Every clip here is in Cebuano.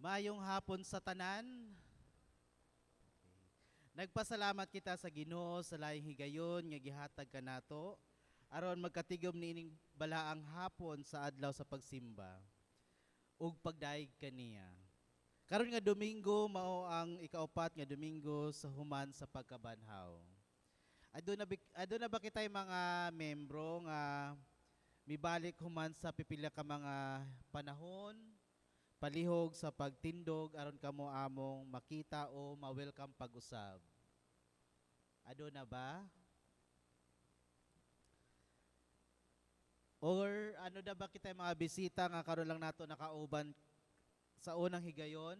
Maayong hapon sa tanan. Nagpasalamat kita sa Ginoo sa laing higayon nga gihatag kanato aron magkatigom niining balaang hapon sa adlaw sa pagsimba ug pagdayeg kaniya. Karon nga Domingo mao ang ikaupat nga Domingo sa human sa pagkabanhaw. Aduna ba kitay mga membro nga mibalik human sa pipila ka mga panahon palihog sa pagtindog aron kamo among makita o ma-welcome pag-usab? Aduna ba? Or ano na ba kita mga bisita nga karon lang nato nakauban sa unang higayon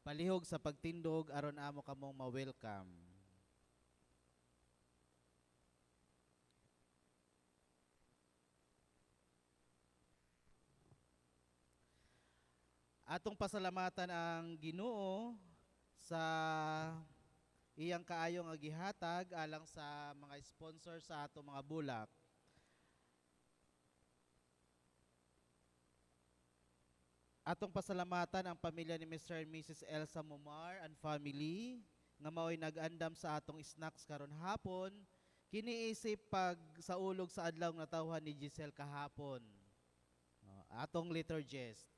palihog sa pagtindog aron amo kamong ma-welcome? Atong pasalamatan ang Ginoo sa iyang kaayo nga gihatag alang sa mga sponsor sa atong mga bulak. Atong pasalamatan ang pamilya ni Mr. and Mrs. Elsa Mumar and family nga mao'y nag-andam sa atong snacks karon hapon, kiniisip pag saulog sa adlaw nga natawhan ni Giselle kahapon. Atong liturgist.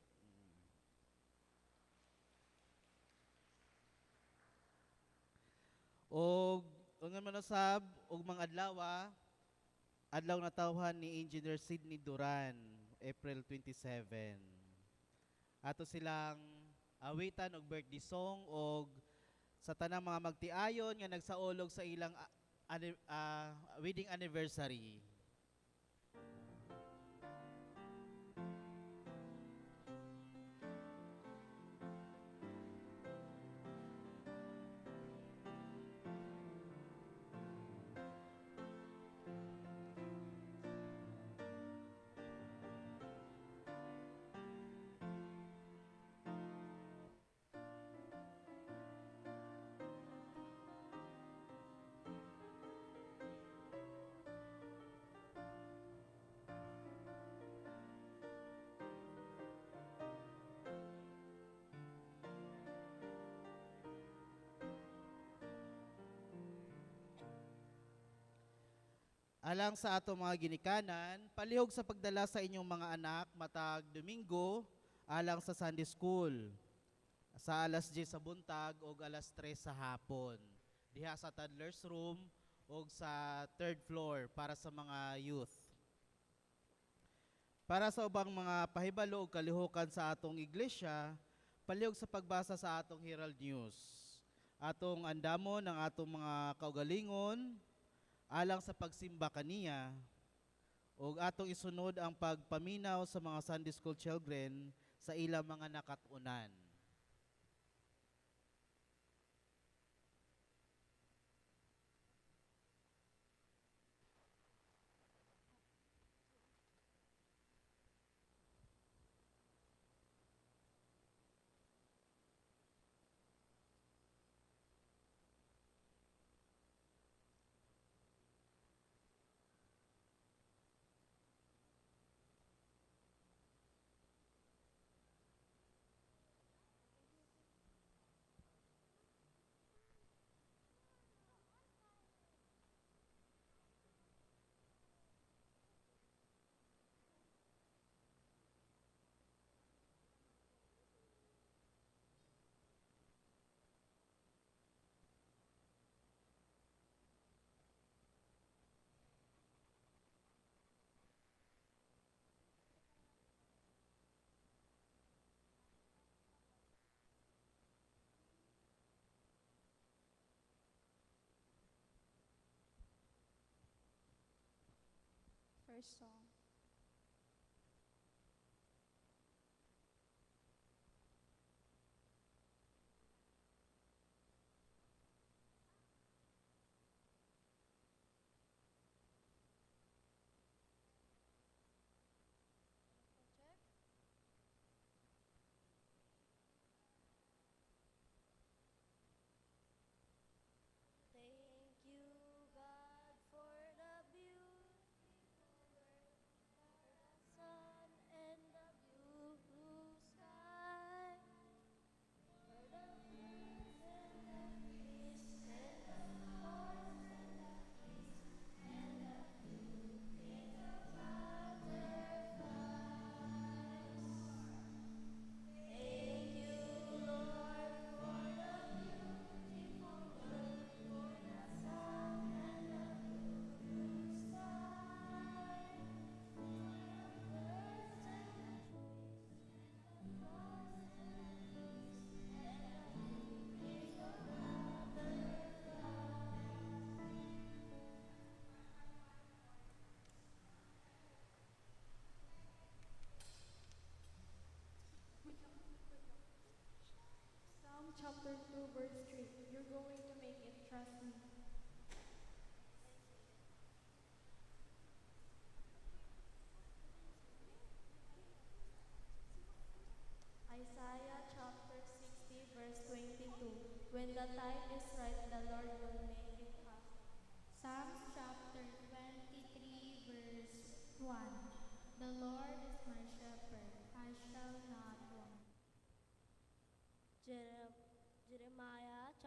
Og ungan man usab og mga adlaw, adlaw natawhan ni Engineer Sidney Duran, April 27. Ato silang awitan og birthday song og sa tanang mga magtiayon nga nagsaulog sa ilang wedding anniversary. Alang sa ato mga ginikanan, palihog sa pagdala sa inyong mga anak matag Domingo alang sa Sunday School sa alas 10 sa buntag o alas 3 sa hapon. Diha sa toddler's room o sa third floor para sa mga youth. Para sa ubang mga pahibalo o kalihukan sa atong iglesia, palihog sa pagbasa sa atong Herald News. Atong andamon ang atong mga kaugalingon alang sa pagsimba kaniya, ug atong isunod ang pagpaminaw sa mga Sunday school children sa ilang mga nakatunan. First song. Check. Thank you, God, for the beautiful world.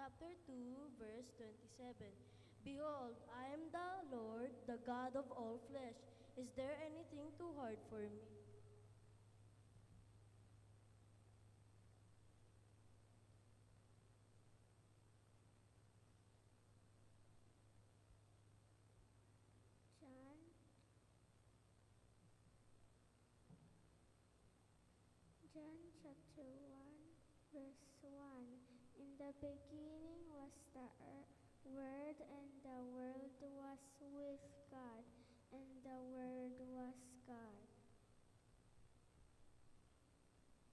chapter 2, verse 27. Behold, I am the Lord, the God of all flesh. Is there anything too hard for me? John chapter 1, verse 1. In the beginning was the Word, and the Word was with God, and the Word was God.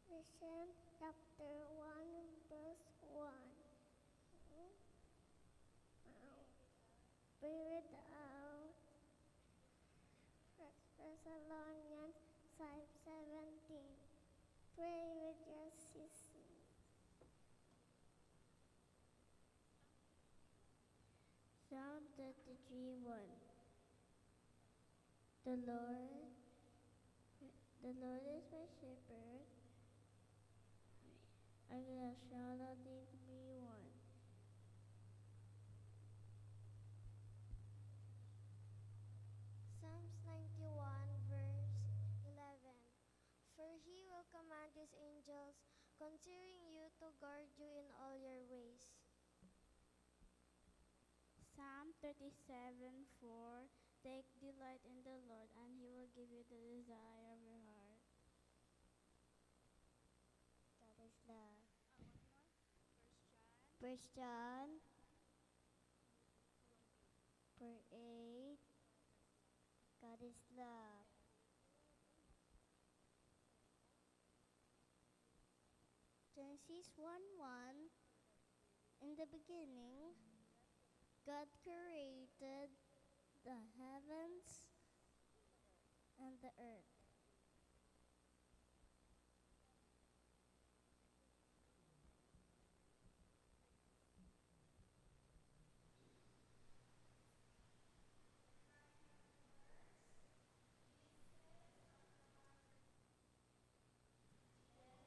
Vision chapter 1, verse 1. Breathe out. First Thessalonians 5:17. Pray without ceasing. Psalm 33:1. The Lord is my shepherd. I shall not need me want. Psalms 91, verse 11. For he will command his angels concerning you to guard you in all your ways. Psalm 37:4. Take delight in the Lord, and he will give you the desire of your heart. That is love. First John 4:8. God is love. Genesis 1:1. In the beginning, God created the heavens and the earth.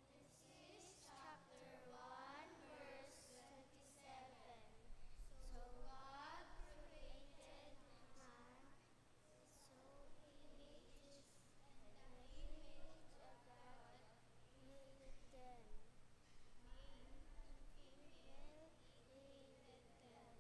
Genesis chapter 1, verse 27. So God created man, so image and the image of God created them. Male and female created them.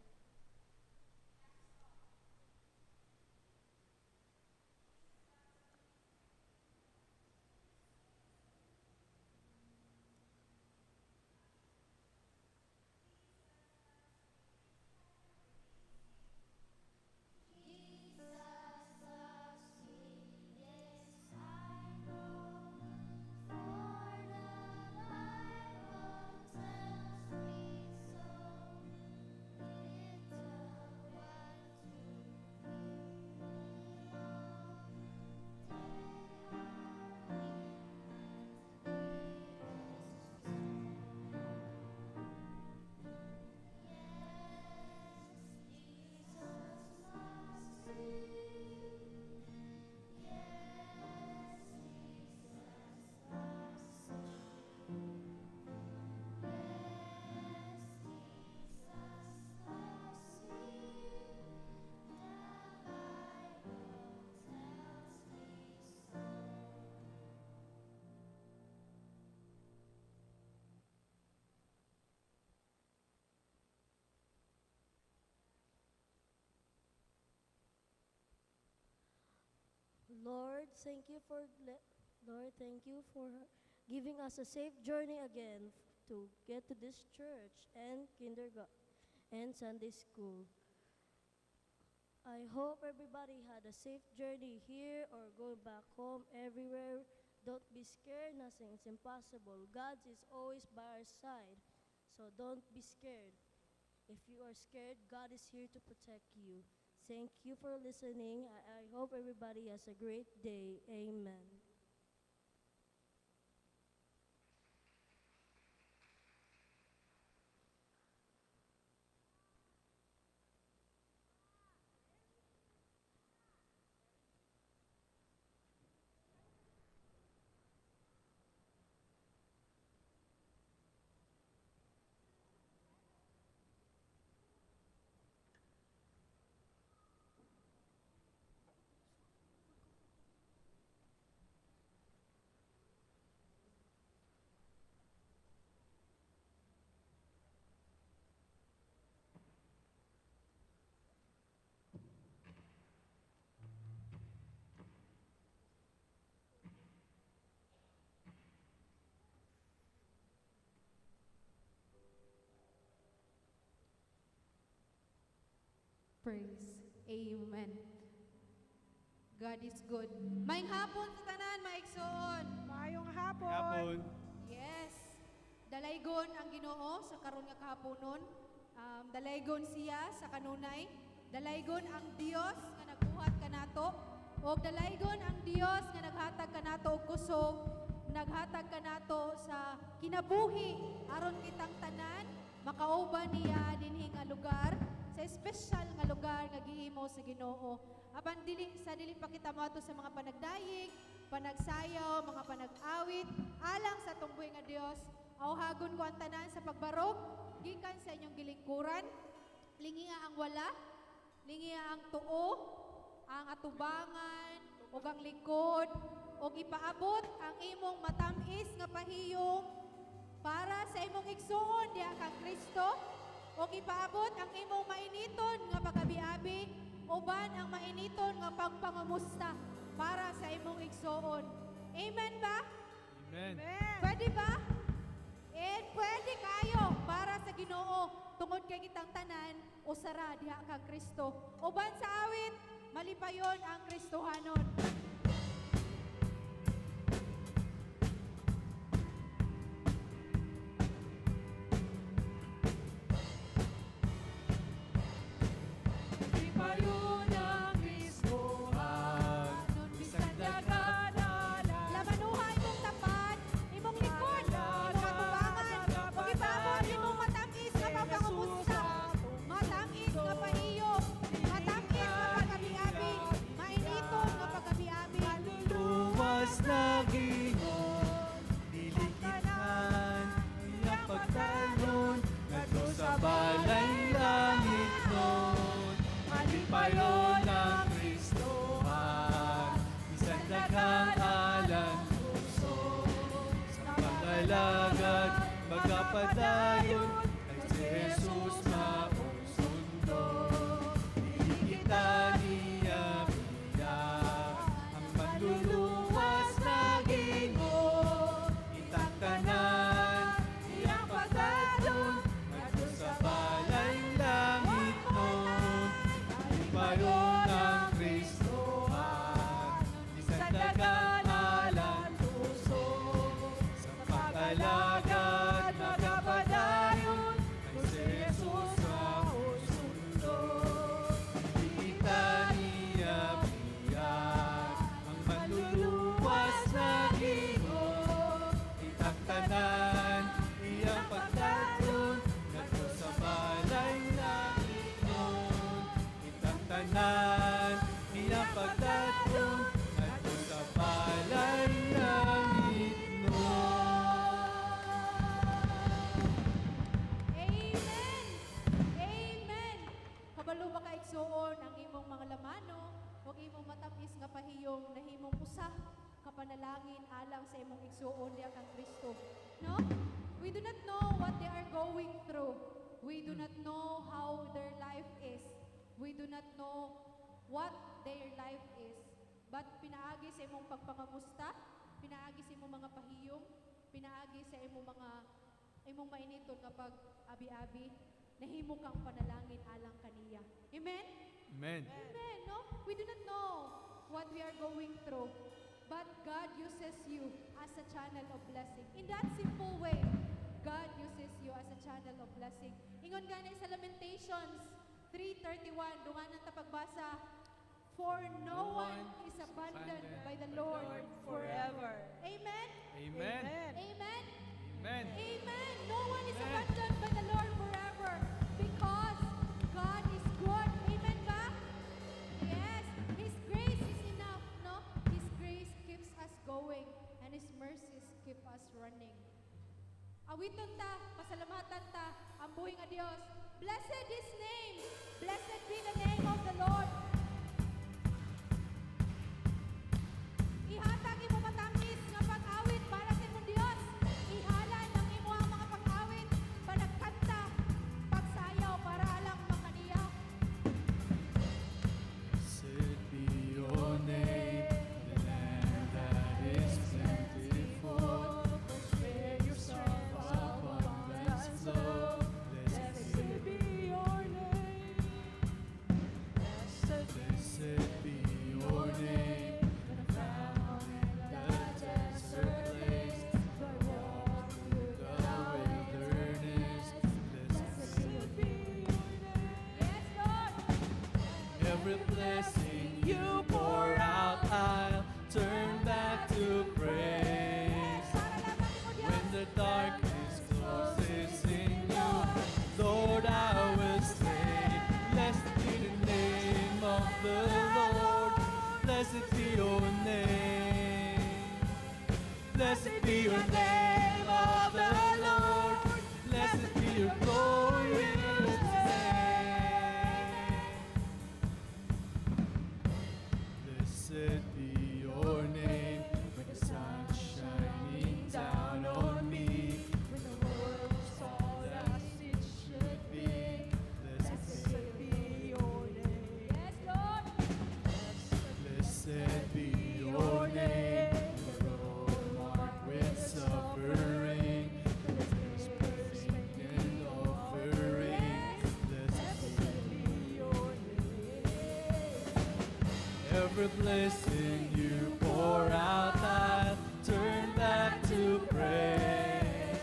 Jesus loves me, this I know, for the Bible tells me so. Little one to Him belong. They are weak at deepest song. Yes, Jesus loves me. Yes, Jesus loves me. Yes, Jesus loves me. The Bible tells me so. Lord, thank you for Lord, thank you for giving us a safe journey again to get to this church and kindergarten and Sunday school. I hope everybody had a safe journey here or going back home, everywhere. Don't be scared, nothing is impossible. God is always by our side, so don't be scared. If you are scared, God is here to protect you. Thank you for listening. I hope everybody has a great day. Amen. Praise. Amen. God is good. Maayong hapon sa tanan, maigsoon. Maayong hapon. Hapon. Yes. Dalaygon ang Ginoo sa karon nga kahaponon. Dalaygon siya sa kanunay. Dalaygon ang Dios nga nagbuhat kanato. Og dalaygon ang Dios nga naghatag kanato og kusog, naghatag kanato sa kinabuhi aron kitang tanan makauban niya dinhi nga lugar, sa espesyal nga lugar nga gihimo sa Ginoo. Apan dili pa kita moadto sa mga panagdayeg, panagsayaw, mga panag-awit alang sa atong buhi nga Dios. Awhagon ko ang tanan sa pagbarog gikan sa inyong gilingkuran. Lingia ang wala, lingia ang tuo, ang atubangan ug ang likod, ug ipaabot ang imong matamis nga pahiyom para sa imong igsuon diha kang Kristo, ug ipaabot ang imong mainiton nga pagabi-abi uban ang mainiton nga pagpangamusta para sa imong igsuon. Amen ba? Amen. Amen. Pwede ba? And pwede kayo para sa Ginoo tungod kay kitang tanan usara diha kang Kristo. Uban sa awit, malipayon ang Kristohanon. Malipayon ang Kristohan. Bisan daghan Lamanuha imong tapad, imong likod, imong atubangan, ug ipaabot imong matamis nga pagpangamusta, matamis nga pahiyom, matamis nga pagabi-abi, mainiton nga pagabi-abi. Luwas na Ginoo, dili kithan, iyang pagtalon, ngadto sa balay langit nun. Malipayon ang Kristohan, bisan daghang alang puso. Sa pag-alagad, magapadayon, kay si Jesus maong sundo. Dili kita niya biya, ang manluluwas na Ginoo. Kitang tanan, iyang pagdadon, ngadto sa balay langit nun. Malipayon ang Kristohan, bisan daghang alang puso. Sa pag-alagad, magapadayon, kay si Jesus maong sundo. Di kita niya biya, ang manluluwas na Ginoo. Kitang tanan, iyang pagdadon, ngadto sa balay langit nun. Kitang tanan, iyang pagdadon, ngadto sa balay langit nun. Amen! Amen! Kabalo ba ka, igsuon, ang imong mga lamano ug imong matamis nga pahiyom nahimong usa ka panalangin alang sa imong igsuon diha kang Kristo? No? We do not know what they are going through. We do not know how their life is. We do not know what their life is. But pinaagi sa imong pagpangamusta, pinaagi sa imong mga pahiyom, pinaagi sa imong mga imong mainiton nga pag abi-abi, nahimo kang panalangin alang kaniya. Amen? Amen. Amen, no? We do not know what we are going through, but God uses you as a channel of blessing. In that simple way, God uses you as a channel of blessing. Ingon gani sa Lamentations 3:31, dunganan ta pagbasa, "For no one is abandoned by the Lord forever." Amen? Amen. Amen? Amen. Amen. No one is Amen. abandoned by the Lord forever because God is good. Amen ba? Yes. His grace is enough, no? His grace keeps us going and His mercies keep us running. Awiton ta, pasalamatan ta ang buhi nga Dios. Blessed His name. Blessed be the name of the Lord. Ihatag imo matamis nga pag-awit para sa imong Dios. Ihalad ang imo ang mga pag-awit, panagkanta, pagsayaw para alang makaniya. Blessed be your name, the land that is plentiful, Where your strength abundance flow. Blessed Blessed be your name. Blessed be your name. The desert place, walk through the wilderness. Blessed be Yes, Lord. Every blessing you pour out, I'll turn back to praise. Para lamang nimo, Diyos. When the darkness closes in you, Lord, I will say, blessed be the name of the Lord. Blessed be your name. Blessed be your name of the Lord. Blessed be your glorious name. Blessed be your name when the sun's shining down on me. When the world's all as it should be. Blessed Blessed be your name. Yes, Lord. Blessed be your name, the road marked with suffering, pain and offering. Blessed Be your name. Every blessing you pour out, I'll turn back to praise.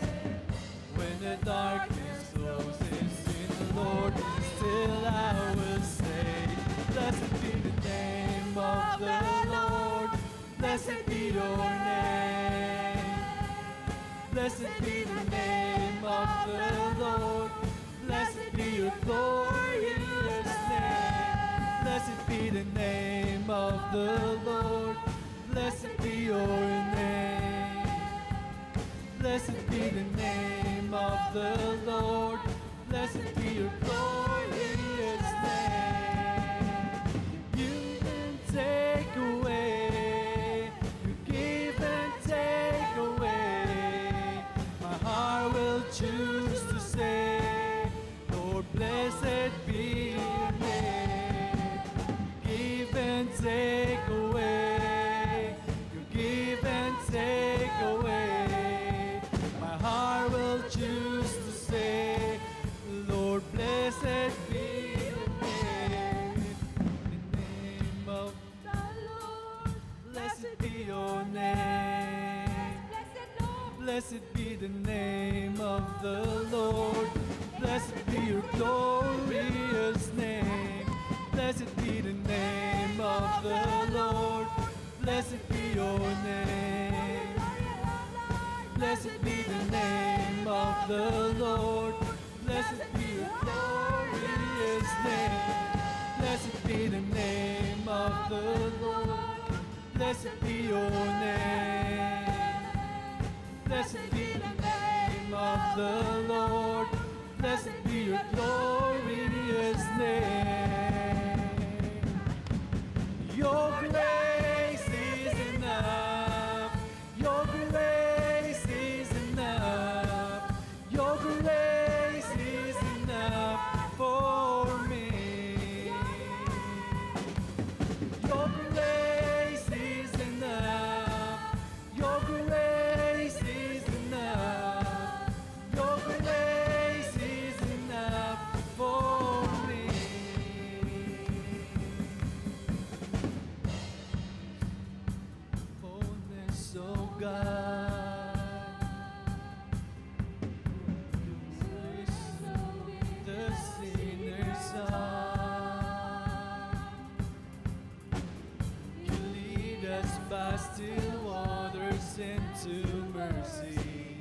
When the darkness closes in the Lord, still I will say, blessed be the name of the Lord. Blessed be your name. Blessed be the name of the Lord. Blessed be your glorious name. Blessed be the name of the Lord. Blessed be your name. Blessed be the name of the Lord. Blessed be your glorious name. You can take away, you give and take away. My heart will choose to say, Lord, blessed be your name. Give and take away, you give and take away. My heart will choose to say, Lord, blessed be your name. The name of The Lord. blessed be your name. Blessed Lord. Blessed be the name of the Lord. Blessed be your glorious name. Blessed be the name of the Lord. Blessed be your name. Blessed be the name of the Lord. Blessed be your glorious name. Blessed be the name of the Lord. Blessed be your name. Blessed be the name of the Lord. Blessed be your glorious name. Your grace is enough. Your grace is enough. Your grace is enough for me. Your grace is enough. Your grace is enough. Your grace is enough for me. Fullness, oh God. Grace, the sinner's song. You lead us by still waters into mercy,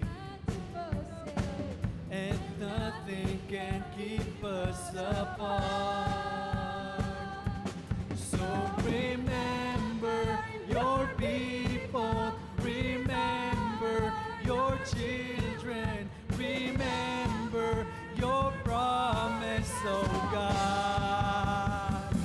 and nothing can keep us apart. So remember your people, remember your children, remember your promise, oh God.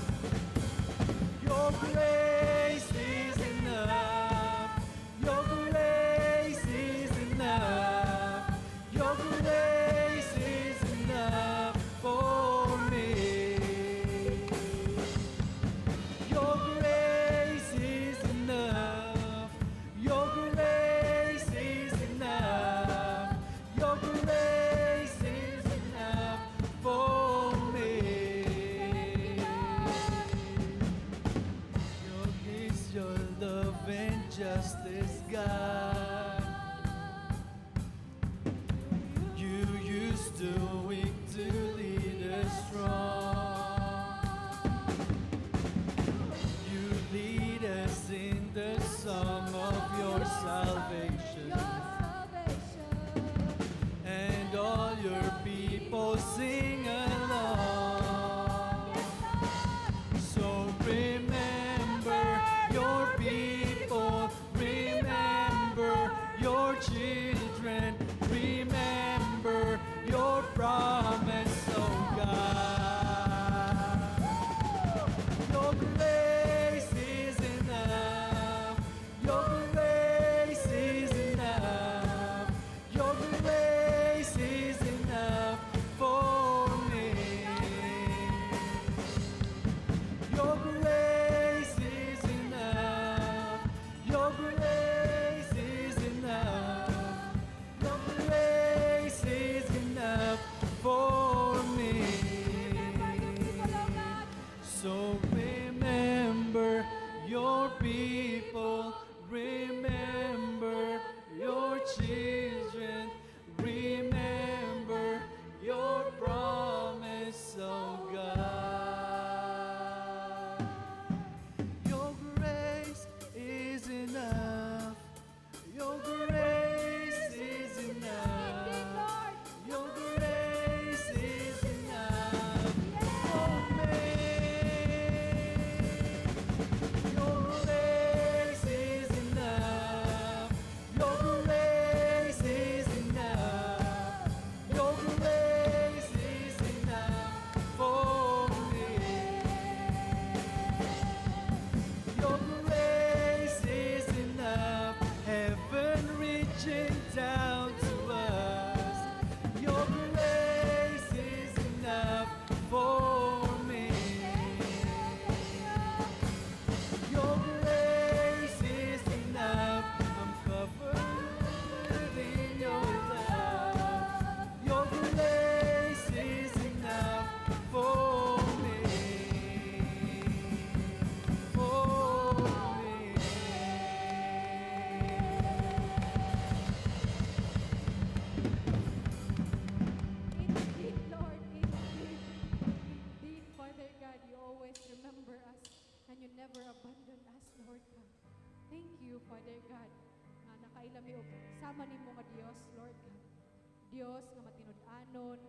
Your grace is enough. Your grace is enough. Your grace is enough for me. Justice God. You use the weak to lead the strong. You lead us in the song of your salvation. Your salvation. And all your people sing along. Yes, Lord. So remember your people, remember your children, remember your promise, oh God. Your grace is enough. Your grace is enough. Your grace is enough for me. Your grace is enough. Your grace is enough. Your grace is enough for me. Remember your people, oh God. So remember your people, remember your children, remember your promise, oh God. Your grace is enough. Your grace is Indeed, enough. Lord. Your grace is enough for me. Your grace is enough. Your grace is enough. Your grace is enough for me. Your grace is enough. Heaven reaching down to us. Your grace is enough for me. Your grace is enough. I'm covered in your love. Your grace is enough for me. For me. Indeed, Lord, indeed. Indeed, Father God, you always remember us and you never abandon us, Lord God. Thank you, Father God, nga nakaila mi og sama nimo nga Dios, Lord God. Dios nga matinud-anon,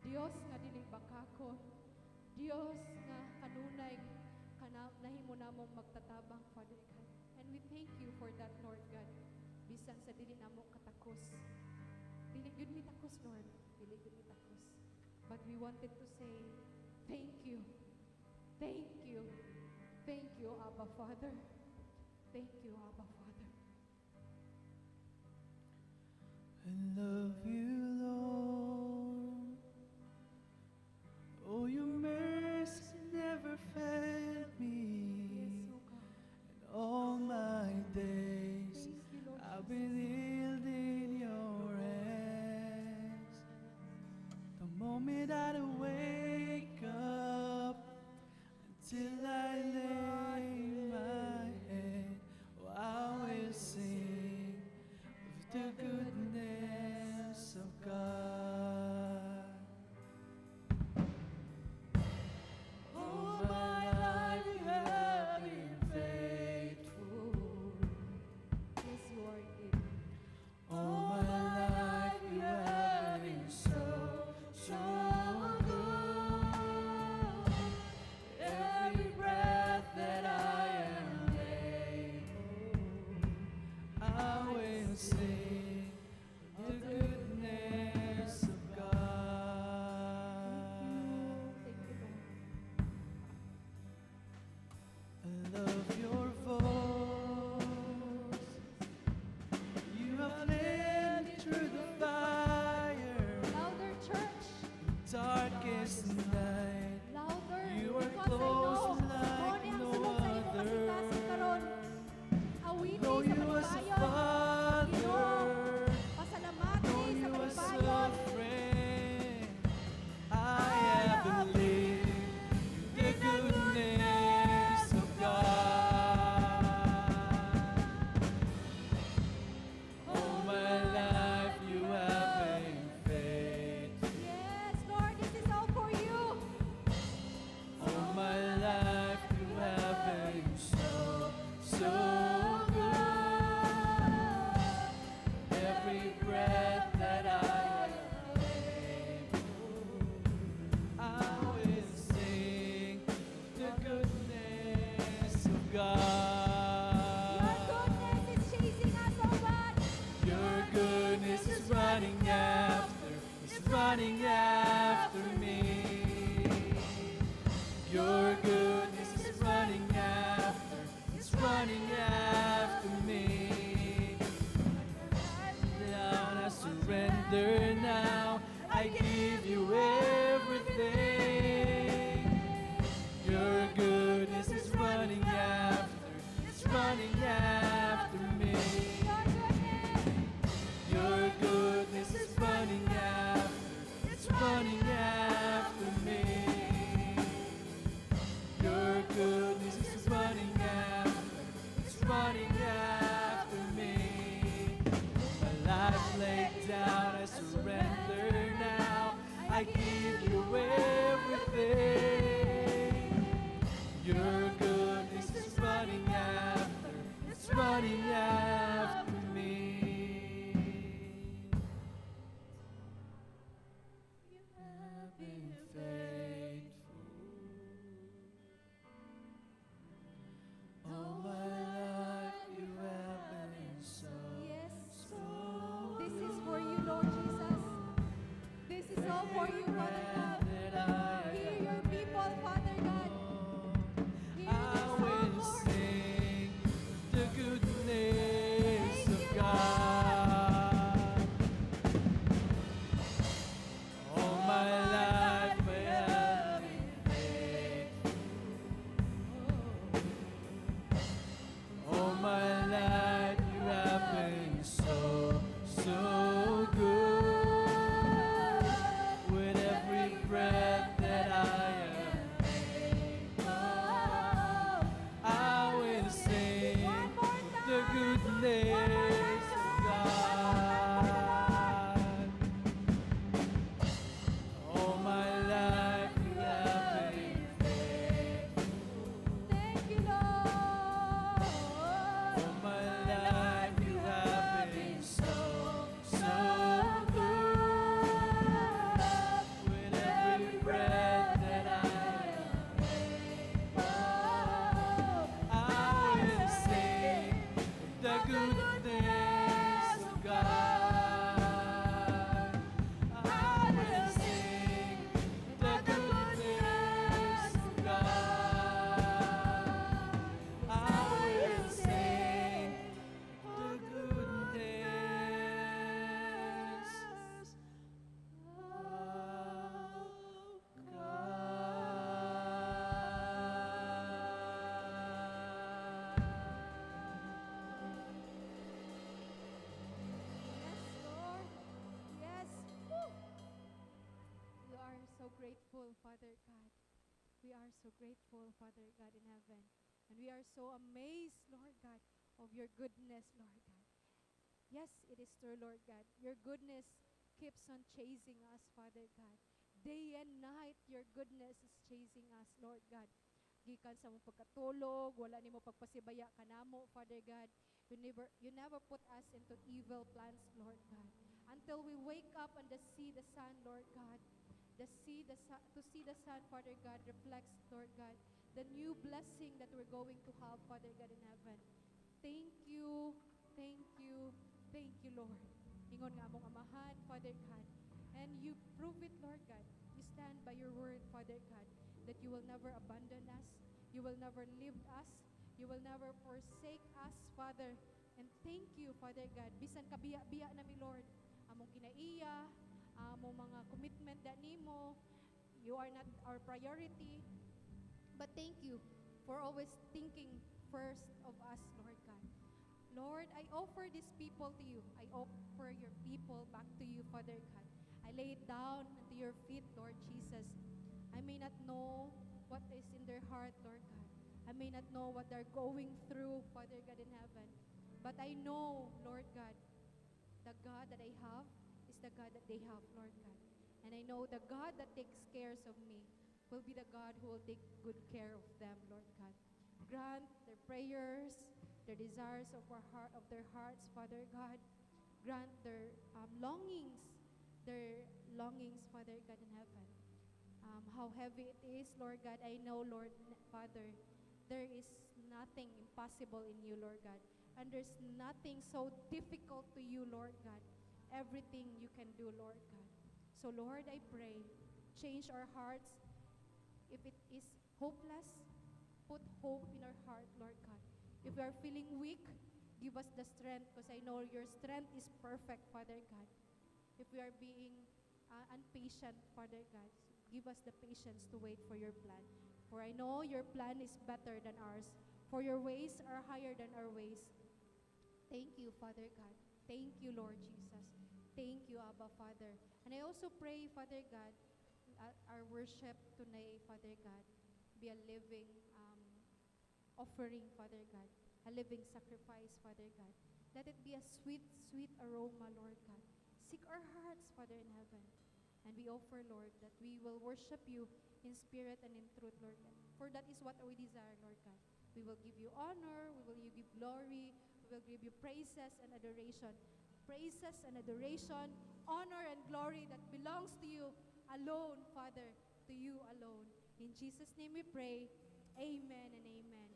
Dios nga dili bakakon, Dios nga kanunay kana nahimo namong magtatabang, Father God. And we thank you for that, Lord God. Bisan sa dili namo katakos. Dili gyud mi takos, Lord. Dili gyud mi takos. But we wanted to say, thank you. Thank you. Thank you, Abba Father. Thank you, Abba Father. I love you, Lord. Oh, your mercy never failed me. Yes, oh God. And all my days Thank you, Lord I've Jesus. Been held in your hands. The moment I wake up until I lay my head, oh, I will sing of the goodness of God. Your goodness is chasing us, oh God. Your goodness is running after, is running after me. Your goodness is running after, is running after me. Down, I surrender now. I give you everything. Your goodness is running after, it's running after me. Your goodness. Your goodness is running after, it's running after me. Your goodness is running after, it's running after me. My life laid down, I surrender now. I give you everything. Your goodness is running after, it's running after me. You have been faithful. All my life you have been so, Yes. so This is for you, Lord Jesus. This is all for you, Father God. that I Hear your people, Father God. Hear I their song, will Lord. Sing the goodness Thank of you, God. All my life I have been faithful. All my life you have been so, so good. With every breath that I am able, I will sing One more the time. Goodness of God. All my life you have been faithful. Thank you, Lord. All my life you have been so, so good. With every breath that I am able, I will sing the goodness of God. I will sing the goodness of God. I will sing the goodness of God. Yes, Lord. Yes. Woo. We are so grateful, Father God. We are so grateful, Father God in heaven. And we are so amazed, Lord God, of your goodness, Lord God. Yes, it is true, Lord God. Your goodness keeps on chasing us, Father God. Day and night, your goodness is chasing us, Lord God. Gikan sa among pagkatulog, wala nimo pagpasibaya kanamo, Father God. You never put us into evil plans, Lord God. Until we wake up and see the sun, Lord God. The see the sun, to see the sun, Father God, reflects, Lord God, the new blessing that we're going to have, Father God in heaven. Thank you, thank you, thank you, Lord. Ingon nga among amahan, Father God. And you prove it, Lord God. You stand by your word, Father God, that you will never abandon us. You will never leave us. You will never forsake us, Father. And thank you, Father God. Bisan kabiya-biya na mi, Lord. Among kinaiya, among mga commitment that nimo, you are not our priority. But thank you for always thinking first of us, Lord God. Lord, I offer these people to you. I offer your people back to you, Father God. I lay it down unto your feet, Lord Jesus. I may not know what is in their heart, Lord God. I may not know what they're going through, Father God in heaven. But I know, Lord God, the God that I have is the God that they have, Lord God. And I know the God that takes care of me will be the God who will take good care of them, Lord God. Grant their prayers, their desires of our heart, of their hearts, Father God. Grant their longings, Father God in heaven. How heavy it is, Lord God, I know, Lord Father, there is not nothing impossible in you, Lord God. And there's nothing so difficult to you, Lord God. Everything you can do, Lord God. So, Lord, I pray, change our hearts. If it is hopeless, put hope in our heart, Lord God. If we are feeling weak, give us the strength, because I know your strength is perfect, Father God. If we are being impatient, Father God, give us the patience to wait for your plan. For I know your plan is better than ours, for your ways are higher than our ways. Thank you, Father God. Thank you, Lord Jesus. Thank you, Abba, Father. And I also pray, Father God, our worship tonight, Father God, be a living offering, Father God, a living sacrifice, Father God. Let it be a sweet, sweet aroma, Lord God. Seek our hearts, Father in heaven. And we offer, Lord, that we will worship you in spirit and in truth, Lord God. For that is what we desire, Lord God. We will give you honor, we will give you glory, we will give you praises and adoration. Praises and adoration, honor and glory that belongs to you alone, Father, to you alone. In Jesus' name we pray. Amen and amen.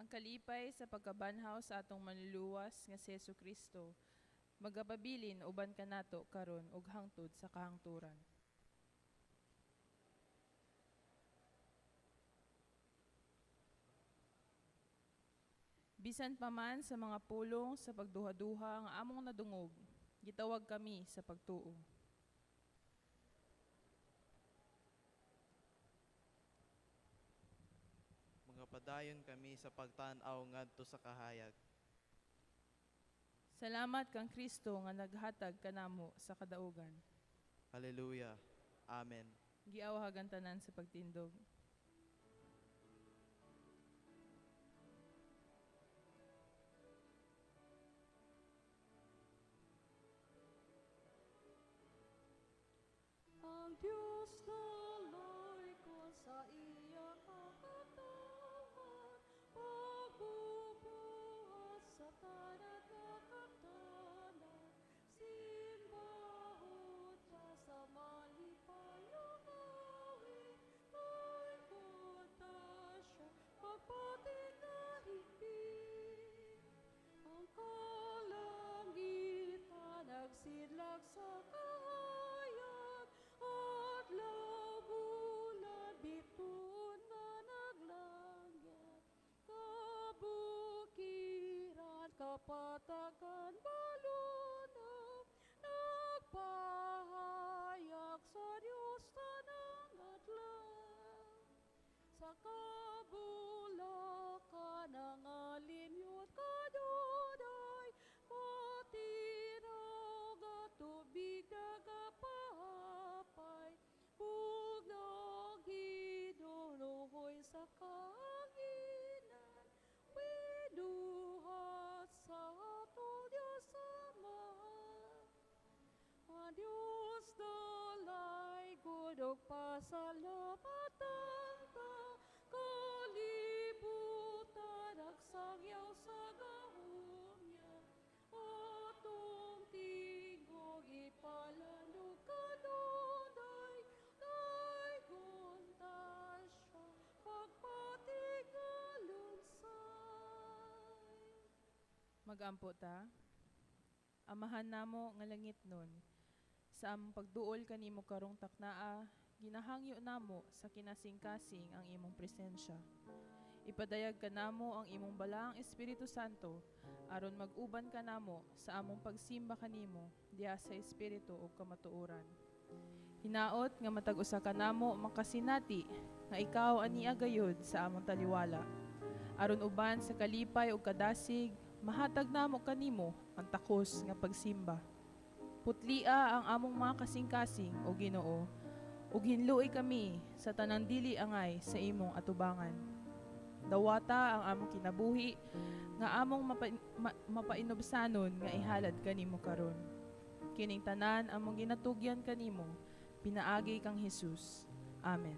Ang kalipay sa pagkabanhaw sa atong manluluwas nga si Hesukristo, magapabilin uban kanato karon ug hangtod sa kahangturan. Bisan pa man sa mga pulong sa pagduha-duha nga among nadungog, gitawag kami sa pagtuo. Padayon kami sa pagtan-aw ngadto sa kahayag. Salamat kang Kristo nga naghatag kanamo sa kadaugan. Hallelujah. Amen. Giawhagan tanan sa pagtindog. Ang Diyos nalay ko sa iya kapatawan, pagbubuhat sa tanan nga kaptanan, simbahon siya sa malipayong awit, daygon ta siya pagpating na higpit. Ang kalangitan nagsidlak sa kahayag, at labulan bituon nga naglangyat, kabukiran kapatagan baluna, nagpahayag sa Diyos tanang adlaw. Sa kabulakan ang alimyot kadunay, matinag at tubig nagapahapay, bugnong hinunuhoy sa kahanginan, winuhat sa atong Diyos Amahan. Ang Diyos dalay gudog pasalamatan ta, kalibutan nagsangyaw sa gahom niya. Atong tingog ipalandog kanunay, daygon ta siya pagpatigalunsay. Magampo ta. Amahan namo nga langit nun, sa among pagduol kanimo karong taknaa, ginahangyo namo sa kinasingkasing ang imong presensya. Ipadayag kanamo ang imong balaang Espiritu Santo aron mag-uban kanamo sa among pagsimba kanimo diha sa espiritu ug kamatuoran. Hinaot nga matag usa kanamo makasinati nga ikaw ania gayud sa among taliwala. Aron uban sa kalipay ug kadasig, mahatag namo kanimo ang takos nga pagsimba. Putlia ang among mga kasing-kasing, o Ginoo, ug hinlui kami sa tanang dili angay sa imong atubangan. Dawata ang among kinabuhi nga among mapainubsanon nga ihalad kanimo karon. Kining tanan among ginatugyan kanimo, pinaagi kang Hesus. Amen.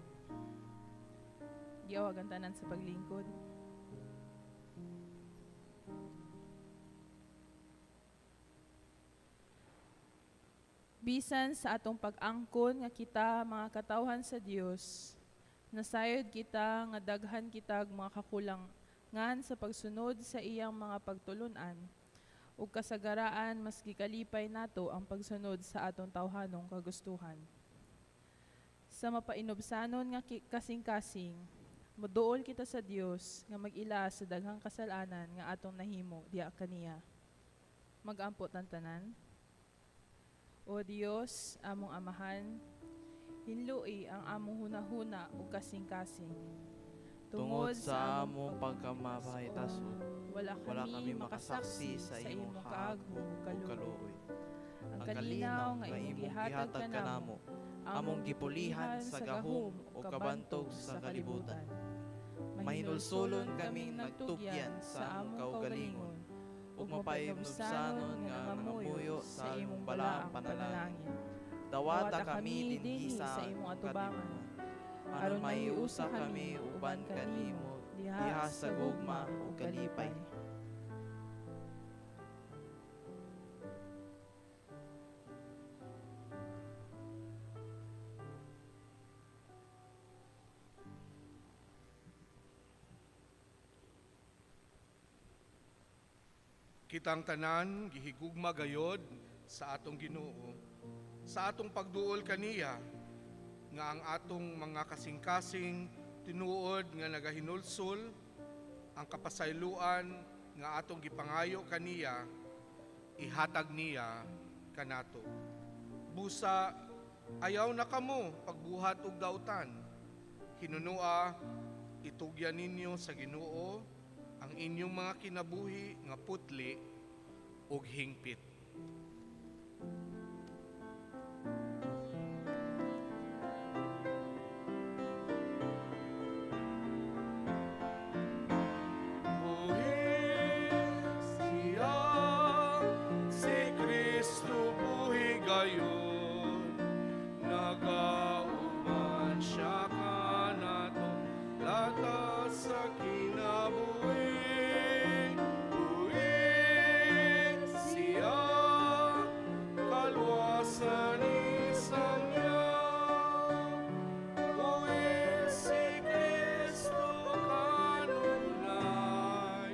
Giawagan tanan sa paglingkod. Bisan sa atong pag-angkon nga kita mga katawhan sa Dios, nasayod kita nga daghan kitag mga kakulangan sa pagsunod sa iyang mga pagtulun-an, ug kasagaraan mas gikalipay nato ang pagsunod sa atong tawhanong kagustuhan. Sa mapainubsanon nga kasing-kasing, moduol kita sa Dios nga mag-ila sa daghang kasalanan nga atong nahimo diha kaniya. Mag-ampo tan tanan. O Dios, among Amahan, hinlui ang among hunahuna ug kasing-kasing. Tungod sa among pagkamapahitaso, wala wala kami kami makasaksi makasaksi sa sa imong imong kaagho kaagho ug ug kaluoy. kaluoy. Ang Ang kalinaw kalinaw nga nga imong imong gihatag gihatag kanamo, kanamo, among among gipulihan gipulihan sa sa gahom gahom ug ug kabantog kabantog sa sa kalibutan. kalibutan. Mahinulsolon Mahinulsolon kaming kaming nagtugyan nagtugyan sa sa among among kaugalingon kaugalingon, ug ug mapahinubsanon mapahinubsanon nga nga nangamuyo nangamuyo sa sa imong imong balaang balaang panalangin. panalangin. Dawata Dawata kami kami dinhi dinhi sa sa imong imong atubangan, katipunan, aron aron mahiusa mahiusa kami kami uban uban kanimo kanimo diha diha sa sa gugma gugma ug ug kalipay. kalipay. Kitang tanan gihigugma gayod sa atong Ginoo, sa atong pagduol kaniya nga ang atong mga kasing-kasing tinuod nga nagahinulsol ang kapasayloan nga atong gipangayo kaniya ihatag niya kanato. Busa ayaw na kamo pagbuhat og dautan. Hinunua itugyan ninyo sa Ginoo ang inyong mga kinabuhi nga putli ug hingpit. Buhi siya, si Kristo buhi gayon, nagauban siya kanato, latas sa kinabuhi. Buhi siya, kalwasan isang niya. Buhi si Kristo kanunay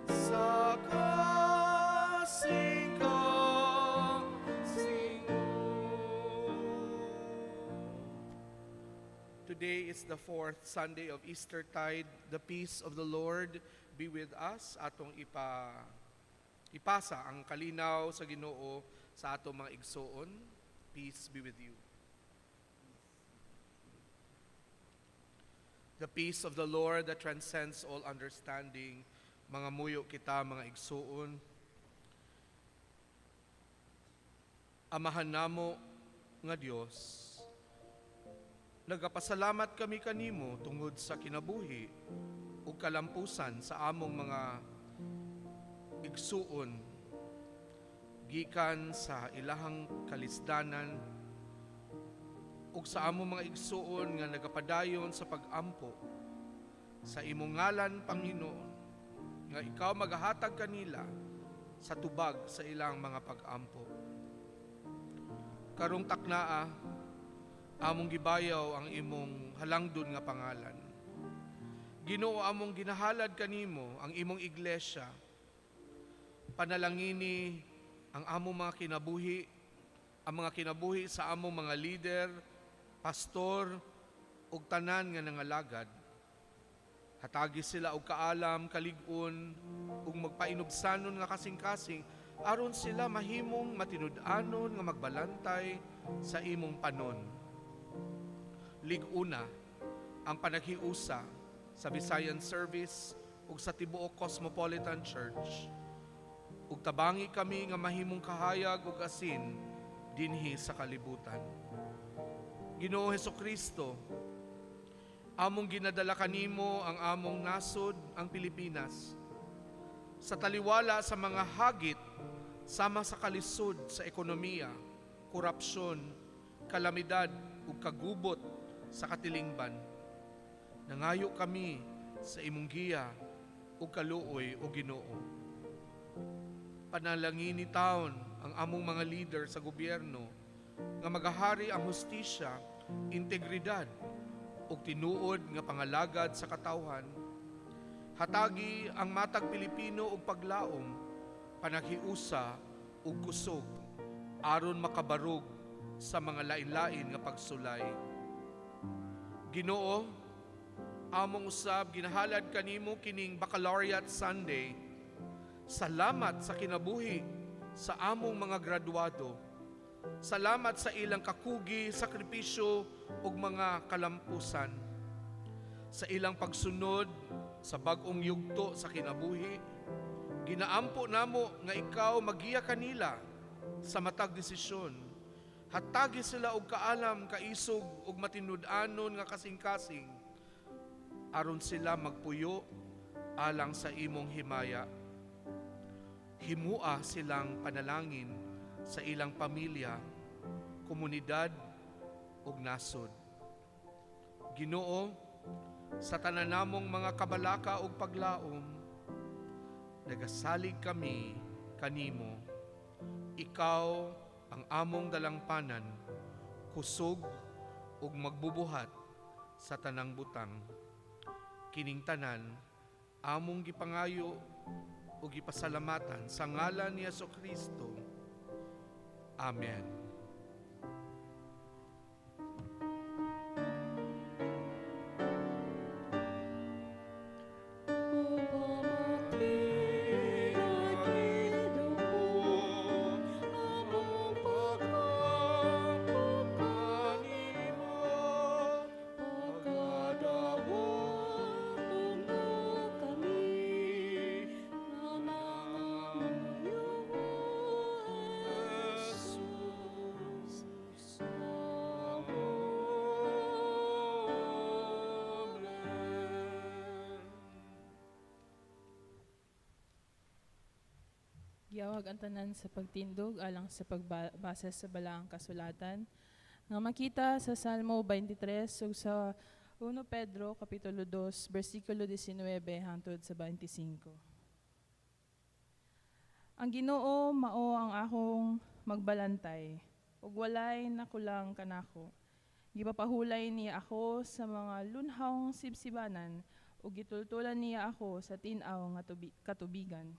sa kasing-kasingon. Today is the fourth Sunday of Eastertide. The peace of the Lord be with us. Atong ipasa ang kalinaw sa Ginoo sa atong mga igsoon. Peace be with you. The peace of the Lord that transcends all understanding. Mga muyo kita, mga igsoon. Amahan namo nga Dios, nagapasalamat kami kanimo tungod sa kinabuhi ug kalampusan sa among mga igsuon gikan sa ilahang kalisdanan ug sa among mga igsuon nga nagapadayon sa pag-ampo sa imong ngalan, Panginoon, nga ikaw magahatag kanila sa tubag sa ilang mga pag-ampo. Karong taknaa, among gibayaw ang imong halangdon nga pangalan. Ginoo, among ginahalad kanimo ang imong iglesia. Panalangini ang among mga kinabuhi, ang mga kinabuhi sa among mga lider, pastor, ug tanan nga nangalagad. Hatagi sila og kaalam, kalig-on, ug magpainubsanon nga kasing-kasing, aron sila mahimong matinud-anon nga magbalantay sa imong panon. Lig-una ang panaghiusa sa Visayan Service ug sa tibuok Cosmopolitan Church. Ug tabangi kami nga mahimong kahayag ug asin dinhi sa kalibutan. Ginoo Hesukristo, among ginadala kanimo ang among nasod, ang Pilipinas, sa taliwala sa mga hagit sama sa kalisod sa ekonomiya, korupsyon, kalamidad ug kagubot sa katilingban. Nangayo kami sa imong giya ug kaluoy, o Ginoo. Panalangini taon ang among mga leader sa gobyerno nga magahari ang hustisya, integridad ug tinuod nga pangalagad sa katawhan. Hatagi ang matag Pilipino og paglaom, panaghiusa ug kusog aron makabarog sa mga lain-lain nga pagsulay. Ginoo, among usab ginahalad kanimo kining Baccalaureate Sunday. Salamat sa kinabuhi sa among mga graduado. Salamat sa ilang kakugi, sakripisyo ug mga kalampusan. Sa ilang pagsunod sa bag-ong yugto sa kinabuhi, ginaampo namo nga ikaw magiya kanila sa matag desisyon. Hatagi sila og kaalam, kaisog ug matinud-anon nga kasing-kasing aron sila magpuyo alang sa imong himaya. Himua silang panalangin sa ilang pamilya, komunidad ug nasod. Ginoo, sa tanan namong mga kabalaka ug paglaom, nagasalig kami kanimo. Ikaw ang among dalangpanan, kusog ug magbubuhat sa tanang butang. Kining tanan among gipangayo ug gipasalamatan sa ngalan ni Hesukristo. Amen. Giawag ang tanan sa pagtindog alang sa pagbasa sa balaang kasulatan nga makita sa Salmo 23 ug sa 1 Pedro kapitulo 2 bersikulo 19 hangtod sa 25. Ang Ginoo mao ang akong magbalantay ug walay nakulang kanako. Gipapahulay niya ako sa mga lunhawng sibsibanan ug gitultulan niya ako sa tin-aw nga katubigan.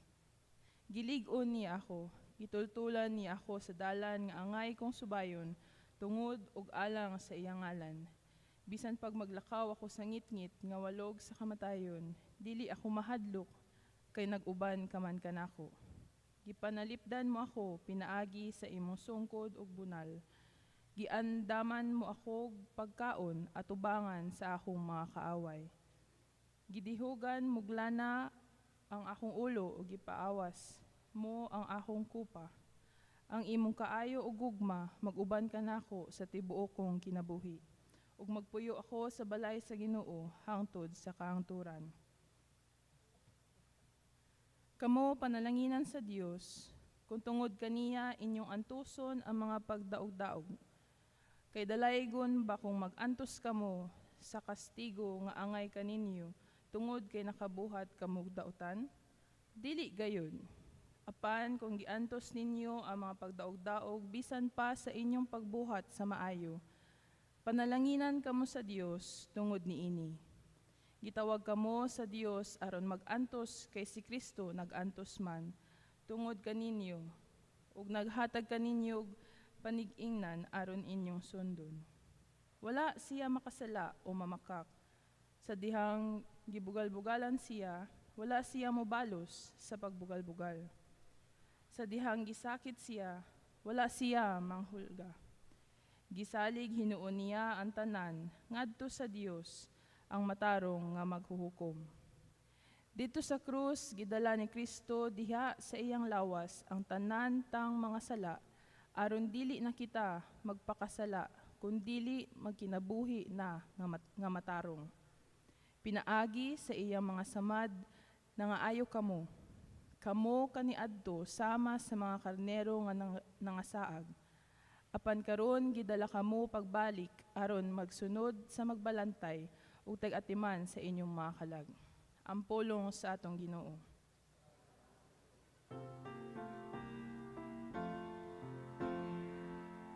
Gilig-on niya ako, gitultulan niya ako sa dalan nga angay kong subayon, tungod ug alang sa iyang ngalan. Bisan pag maglakaw ako sa ngitngit nga walog sa kamatayon, dili ako mahadlok kay nag-uban ka man kanako. Gipanalipdan mo ako pinaagi sa imong sungkod ug bunal. Giandaman mo ako pagkaon at ubangan sa akong mga kaaway. Gidihugan muglana ang akong ulo ug gipaawas mo ang akong kupa. Ang imong kaayo ug gugma mag-uban kanako sa tibuok kong kinabuhi. Ug magpuyo ako sa balay sa Ginoo hangtod sa kaangturan. Kamo panalanginan sa Dios kung tungod kaniya inyong antuson ang mga pagdaog-daog. Kay dalaygon ba kung mag-antos kamo sa kastigo nga angay kaninyo tungod kay nakabuhat kamog dautan? Dili gayon. Apan kung giantos ninyo ang mga pagdaog-daog bisan pa sa inyong pagbuhat sa maayo, panalanginan kamo sa Dios tungod niini. Gitawag kamo sa Dios aron mag-antos kay si Kristo nag-antos man tungod kaninyo ug naghatag kaninyo panig-ingnan aron inyong sundon. Wala siya makasala o mamakak. Sa dihang gibugal-bugalan siya, wala siya mobalos sa pagbugal-bugal. Sa dihang gisakit siya, wala siya manghulga. Gisalig hinuon niya ang tanan ngadto sa Dios, ang matarong nga maghuhukom. Didto sa krus gidala ni Kristo diha sa iyang lawas ang tanan tang mga sala aron dili na kita magpakasala kun dili magkinabuhi na nga matarong. Pinaagi sa iyang mga samad nangaayo kamo. Kamo kaniadto sama sa mga karnero nga nangasaag. Apan karon gidala kamo pagbalik aron magsunod sa magbalantay ug tag-atiman sa inyong mga kalag. Ang pulong sa atong Ginoo.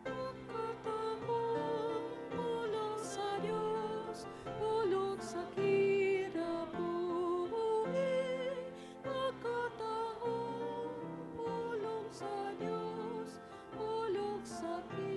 Pagkatapong pulong sa Diyos, pulong sa kinabuhi. Pagkatapong pulong sa Diyos, pulong sa kinabuhi.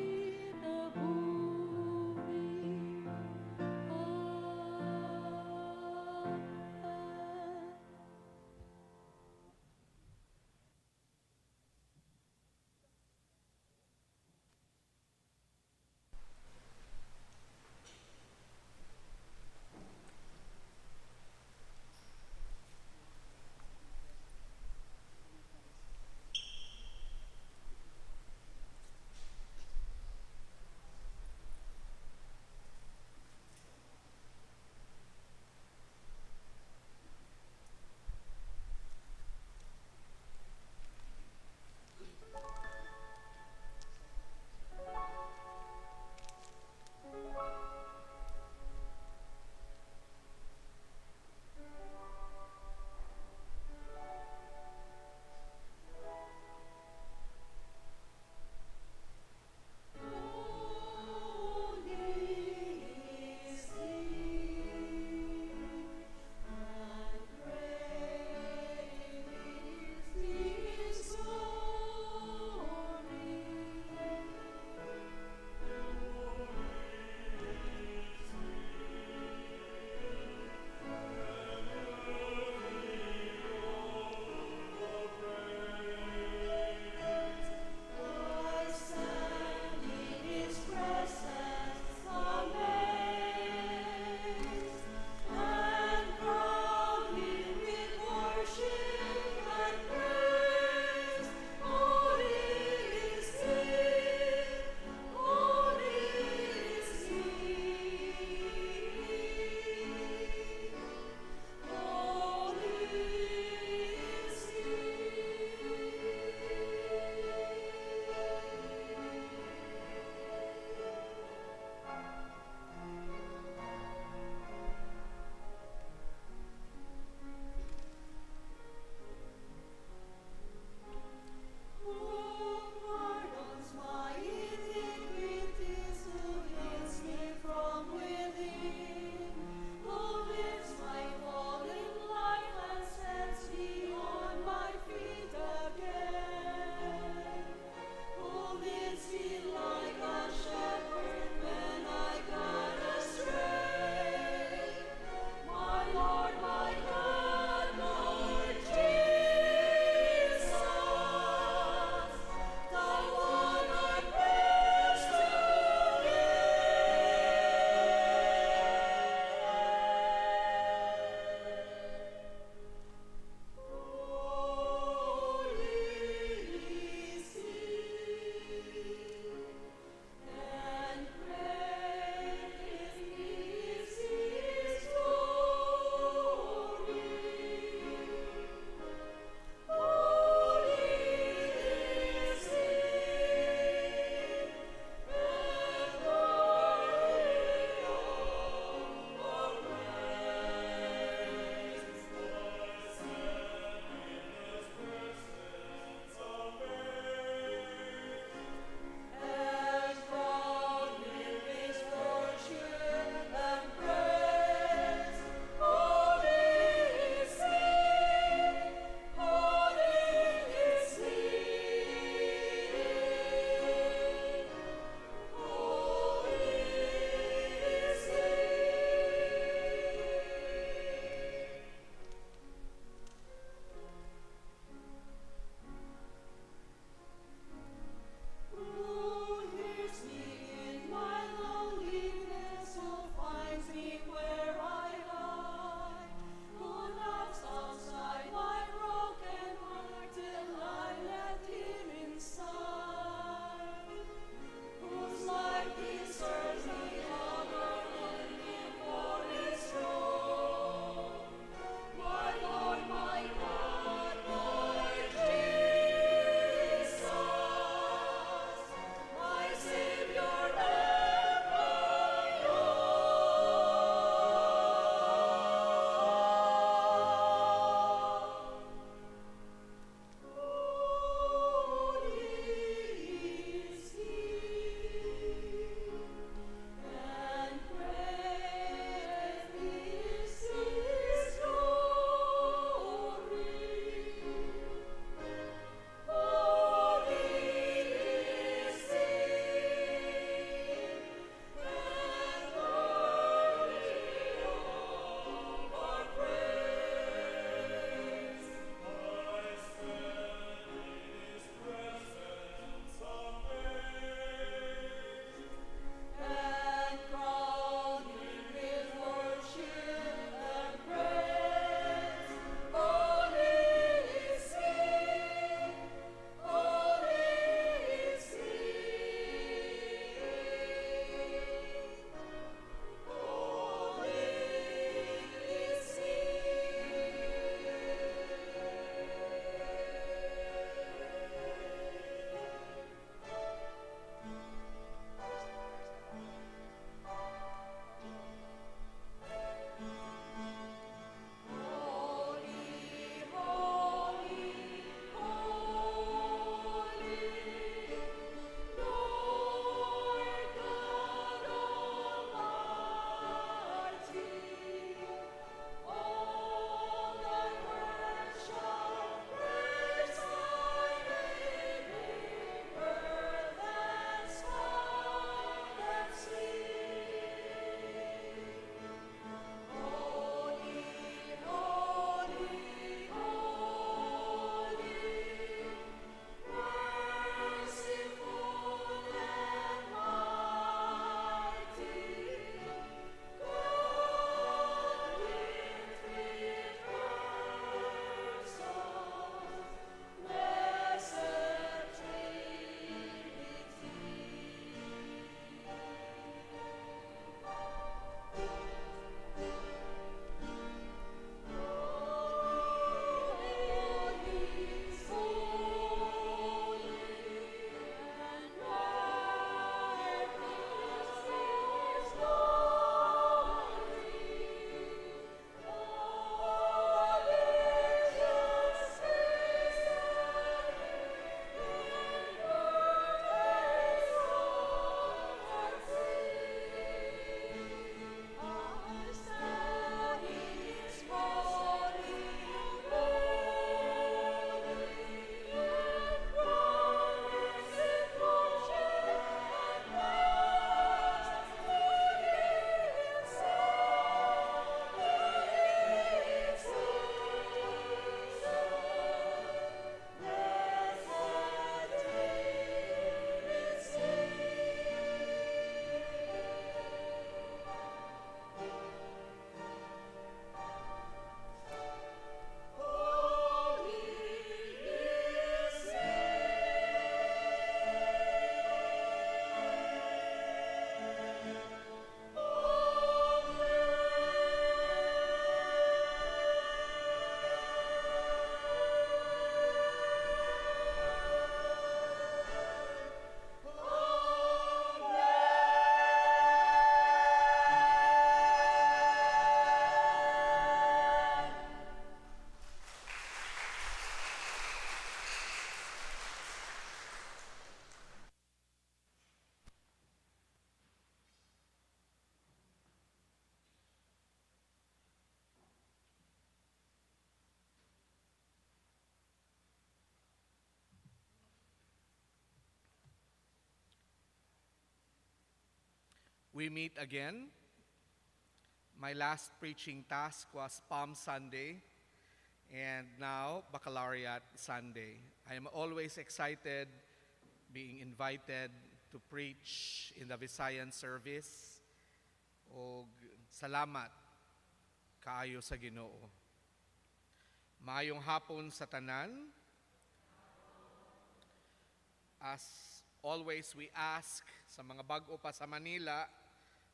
We meet again. My last preaching task was Palm Sunday, and now Baccalaureate Sunday. I am always excited being invited to preach in the Visayan service. Og salamat kaayo sa Ginoo. Maayong hapon sa tanan. As always, we ask sa mga bag-o pa sa Manila,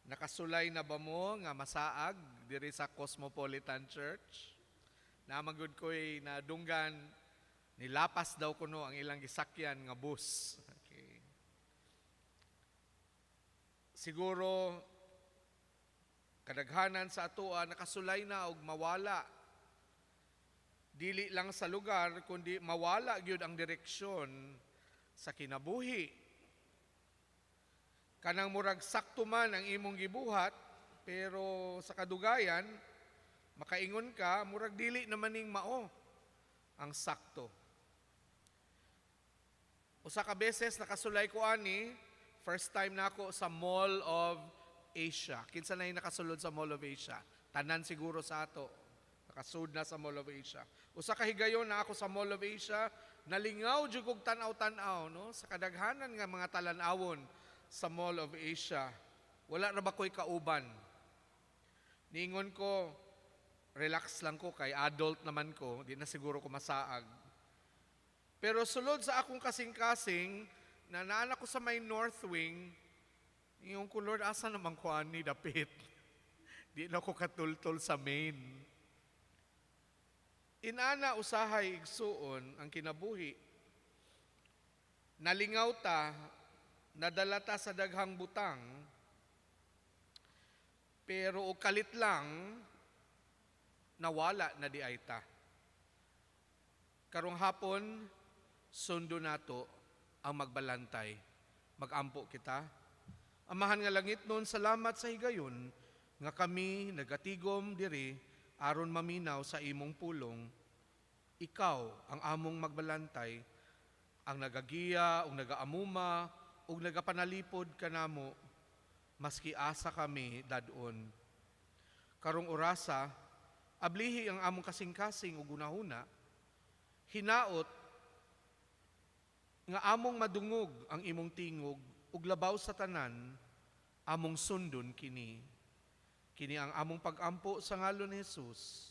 nakasulay na ba mo nga masaag diri sa Cosmopolitan Church? Naa man gud ko'y nadunggan, nilapas daw kuno ang ilang gisakyan nga bus. Okay. Siguro kadaghanan sa atoa nakasulay na og mawala. Dili lang sa lugar kundi mawala gyud ang direksyon sa kinabuhi. Kanang murag sakto man ang imong gibuhat, pero sa kadugayan makaingon ka murag dili naman ning mao ang sakto. Usa ka beses nakasulay ko ani, first time nako sa Mall of Asia. Kinsa na yung nakasulod sa Mall of Asia? Tanan siguro sa ato. Nakasud na sa Mall of Asia. Usa ka higayon na ako sa Mall of Asia, nalingaw jud kog tan-aw-tan-aw, no, sa kadaghanan nga mga talan-awon sa Mall of Asia. Wala ra ba ko'y kauban? Niingon ko, relax lang ko kay adult naman ko, di na siguro ko masaag. Pero sulod sa akong kasing-kasing, na naa ko sa may north wing, ingon ko, "Lord, asa naman ko ani dapit? Di na ko katultol sa main." Inana usahay, igsuon, ang kinabuhi. Nalingaw ta, nadala ta sa daghang butang, pero og kalit lang, nawala na diay ta. Karong hapon, sundo nato ang magbalantay. Magampo kita. Amahan nga langit nun, salamat sa higayon nga kami nagatigom diri aron maminaw sa imong pulong. Ikaw ang among magbalantay, ang nagagiya ug nagaamuma ug nagapanalipod kanamo maski asa kami dad-on. Karong orasa, ablihi ang among kasing-kasing ug hunahuna, hinaot nga among madungog ang imong tingog ug labaw sa tanan among sundon kini. Kini ang among pagampo sa ngalon ni Jesus.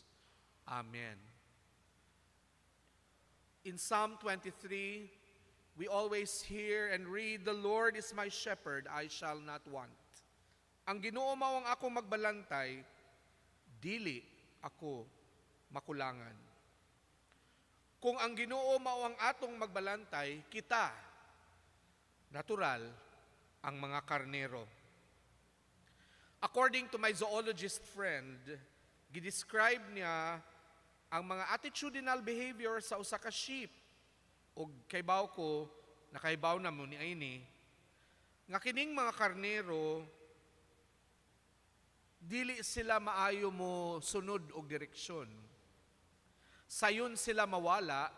Amen. In Psalm 23, we always hear and read, "The Lord is my shepherd, I shall not want." Ang Ginoo mao ang akong magbalantay, dili ako makulangan. Kung ang Ginoo mao ang atong magbalantay, kita, natural, ang mga karnero. According to my zoologist friend, gidescribe niya ang mga attitudinal behavior sa usa ka sheep. Og kaybaw ko, nakaybaw na mo ni ini, nga kining mga karnero, dili sila maayo mo sunod og direksyon. Sayon sila mawala,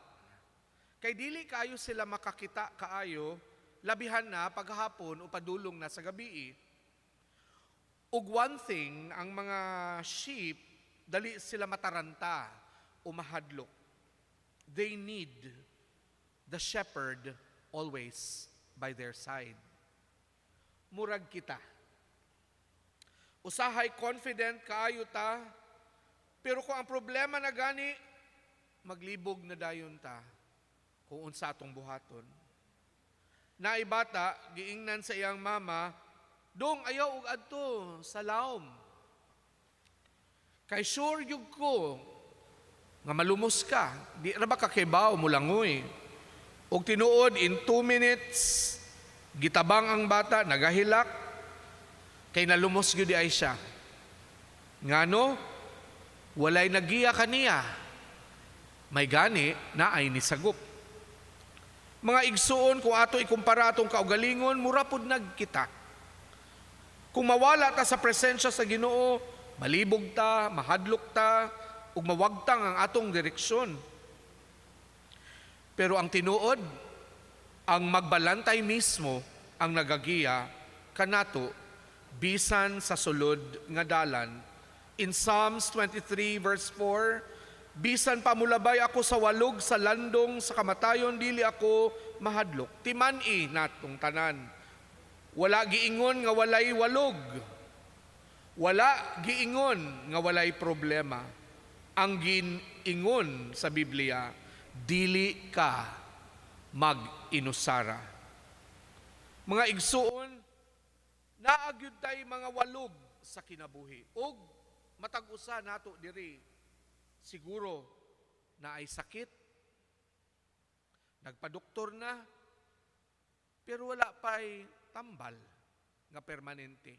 kay dili kaayo sila makakita kaayo, labihan na paghapon o padulong na sa gabi. Ug one thing, ang mga sheep, dali sila mataranta o mahadlok. They need the shepherd always by their side. Murag kita. Usahay confident kaayo ta, pero kung ang problema na gani, maglibog na dayon ta kung unsa atong buhaton. Naay bata, giingnan sa iyang mama, "Dong, ayaw og adto sa lawom. Kay sure gyud ko nga malumos ka. Di ra ba ka kibaw mulangoy?" Og tinuod, in 2 minutes, gitabang ang bata, nagahilak, kay nalumos gyud ay siya. Ngano? Walay nagiya kaniya. May gani naay nisagop. Mga igsuon, kung ato ikumpara atong kaugalingon, mura pud nagkita. Kung mawala ta sa presensya sa Ginoo, malibog ta, mahadlok ta, ug mawagtang ang atong direksyon. Pero ang tinuod, ang magbalantay mismo ang nagagiya kanato bisan sa sulod nga dalan. In Psalms 23 verse 4, "Bisan pa mulabay ako sa walog sa landong sa kamatayon, dili ako mahadlok." Timan-i natong tanan. Wala giingon nga walay walog. Wala giingon nga walay problema. Ang giingon sa Biblia, dili ka mag-inusara. Mga igsuon, naa gyud tay mga walog sa kinabuhi. Og matag usa nato diri siguro naay sakit, nagpadoktor na, pero wala pa'y tambal nga permanente.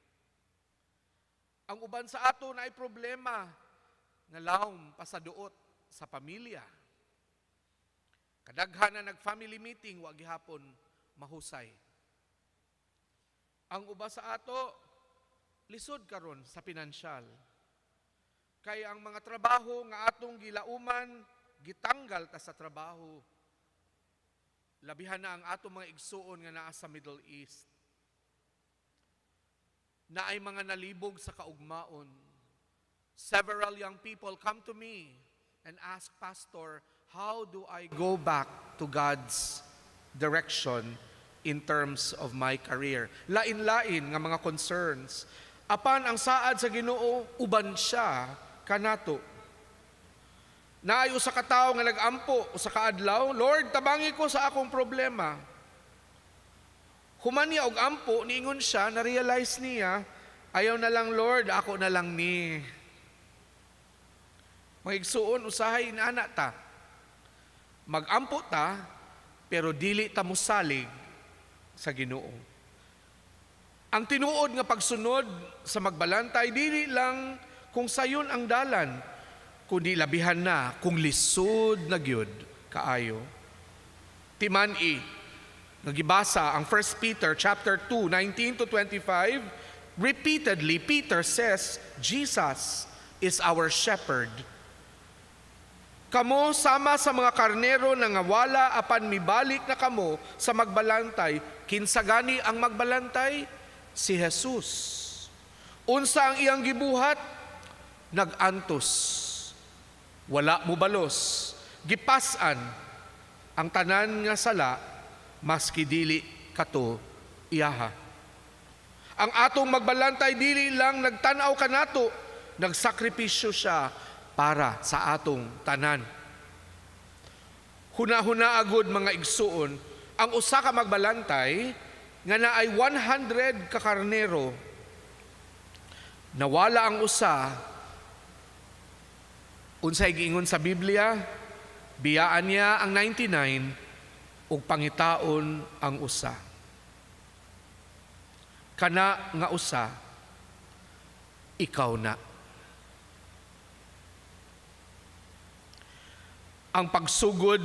Ang uban sa ato naay problema nga lawom pa sa duot sa pamilya. Kadaghan na nag-family meeting, wa gihapon mahusay. Ang uban sa ato, lisod karon sa pinansyal. Kay ang mga trabaho nga atong gilauman, gitanggal ta sa trabaho. Labihan na ang atong mga igsuon nga naa sa Middle East. Naay mga nalibog sa kaugmaon. Several young people come to me and ask, "Pastor, how do I go back to God's direction in terms of my career?" Lain-lain nga mga concerns. Apan ang saad sa Ginoo, uban siya kanato. Naay usa ka tawo nga nag-ampo usa ka adlaw, "Lord, tabangi ko sa akong problema." Human niya og ampo, niingon siya, na-realize niya, "Ayaw na lang, Lord, ako na lang ni." Mga igsuon, usahay inana ta. Magampo ta, pero dili ta musalig sa Ginoo. Ang tinuod nga pagsunod sa magbalantay, dili lang kung sayon ang dalan, kundi labihan na kung lisod na gyud kaayo. Timan-i, nga gibasa ang 1 Peter chapter 2, 19 to 25, repeatedly Peter says Jesus is our shepherd. "Kamo sama sa mga karnero nga nangawala, apan mibalik na kamo sa magbalantay." Kinsa gani ang magbalantay? Si Jesus. Unsa ang iyang gibuhat? Nag-antos. Wala mobalos. Gipas-an ang tanan nga sala maski dili kato iyaha. Ang atong magbalantay dili lang nagtan-aw kanato, nagsakripisyo siya para sa atong tanan. Huna-huna agud, mga igsuon, ang usa ka magbalantay nga naay 100 ka karnero, nawala ang usa, unsay giingon sa Biblia? Biyaan niya ang 99 ug pangitaon ang usa. Kana nga usa, ikaw na. Ang pagsugod,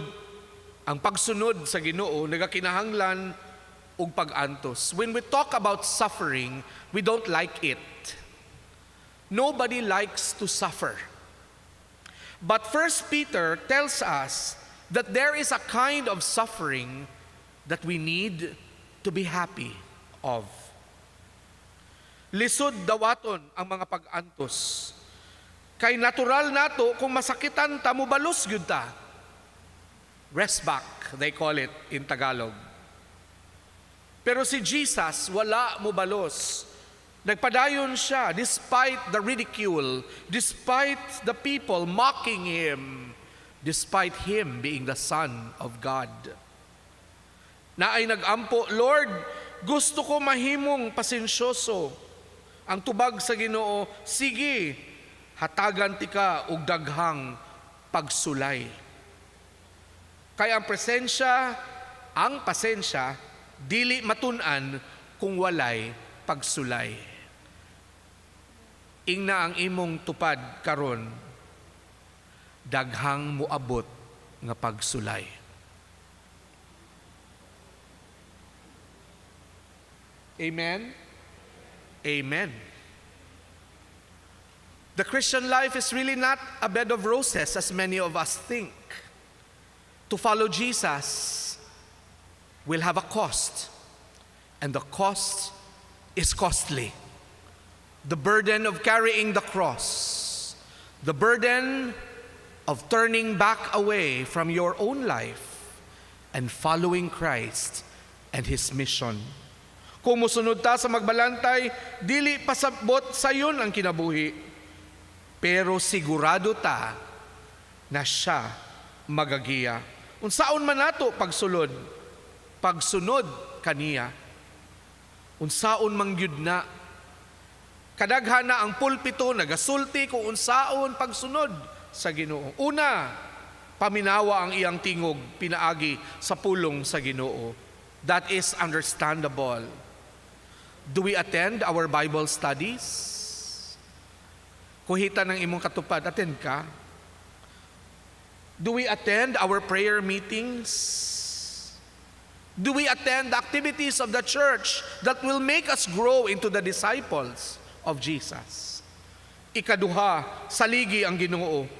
ang pagsunod sa Ginoo nagakinahanglan og pag-antos. When we talk about suffering, we don't like it. Nobody likes to suffer. But First Peter tells us that there is a kind of suffering that we need to be happy of. Lisod dawaton ang mga pag-antos. Kay natural nato kung masakitan ta, mubalos gyud ta. Resbak, they call it in Tagalog. Pero si Jesus, wala mobalos. Nagpadayon siya despite the ridicule, despite the people mocking him, despite him being the Son of God. Naay nagampo, "Lord, gusto ko mahimong pasensyoso." Ang tubag sa Ginoo, "Sige, hatagan tika og daghang pagsulay." Kay ang presensya, ang pasensya, dili matun-an kung walay pagsulay. Ingna ang imong tupad karon, "Daghang muabot nga pagsulay." Amen? Amen. The Christian life is really not a bed of roses as many of us think. To follow Jesus will have a cost, and the cost is costly. The burden of carrying the cross, the burden of turning back away from your own life and following Christ and His mission. Kung musunod ta sa magbalantay, dili pasabot sayon ang kinabuhi. Pero sigurado ta na siya magagiya. Unsaon man nato pagsulod, pagsunod kaniya. Unsaon man gyud na. Kadaghan na ang pulpito nagasulti kung unsaon pagsunod sa Ginoo. Una, paminawa ang iyang tingog pinaagi sa pulong sa Ginoo. That is understandable. Do we attend our Bible studies? Kuhita ng imong katupad, attend ka? Do we attend our prayer meetings? Do we attend the activities of the church that will make us grow into the disciples of Jesus? Ikaduha, saligi ang Ginoo.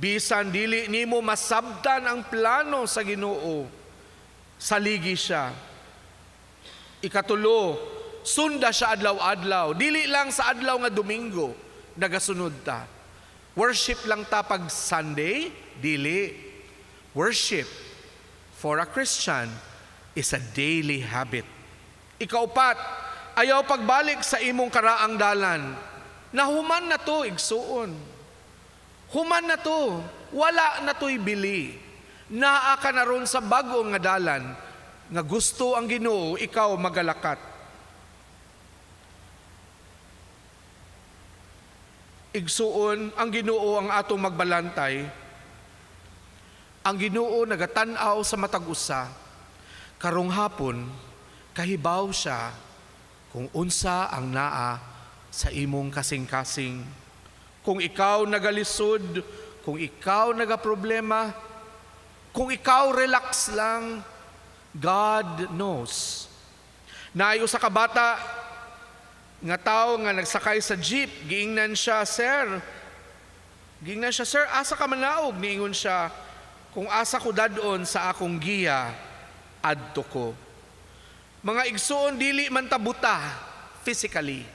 Bisan dili nimo masabtan ang plano sa Ginoo, saligi siya. Ikatulo, sunda siya adlaw-adlaw. Dili lang sa adlaw nga Domingo nagasunod ta. Worship lang ta pag Sunday, dili. Worship for a Christian is a daily habit. Ikaupat, ayaw pagbalik sa imong karaang dalan. Nahuman na to, igsuon. Human na to, wala na to'y bili. Naa ka na ron sa bag-o nga dalan nga gusto ang Ginoo ikaw magalakat. Igsuon, ang Ginoo ang atong magbalantay. Ang Ginoo nagatan-aw sa matag usa. Karong hapon, kahibaw siya kung unsa ang naa sa imong kasing-kasing. Kung ikaw nagalisod, kung ikaw nagaproblema, kung ikaw relax lang, God knows. Naay usa ka bata nga tawo nga nagsakay sa jeep, giingnan siya, "Sir." Giingnan siya, "Sir, asa ka manaog?" Niingon siya, "Kung asa ko dadon sa akong giya, adto ko." Mga igsuon, dili man ta buta physically.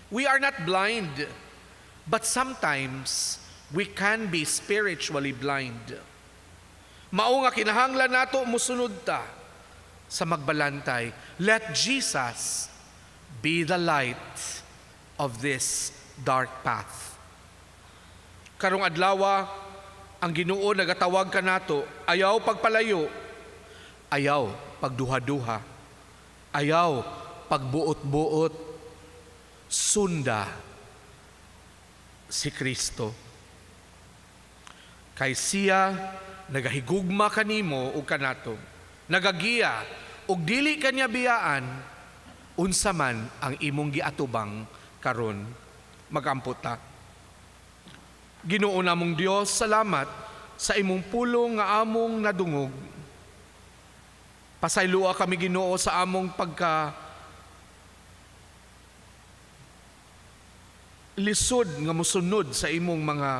We are not blind, but sometimes we can be spiritually blind. Mao nga kinahanglan nato musunod ta sa magbalantay. Let Jesus be the light of this dark path. Karong adlawa, ang Ginoo nagatawag kanato, ayaw pagpalayo, ayaw pagduha-duha, ayaw pagbuot-buot, sunda si Kristo. Kay siya nagahigugma kanimo ug kanato, nagagiya ug dili kaniya biyaan unsa man ang imong giatubang karon. Magampo ta. Ginoo namong Dios, salamat sa imong pulong nga among nadungog. Pasayloa kami, Ginoo, sa among pagka lisod nga mosunod sa imong mga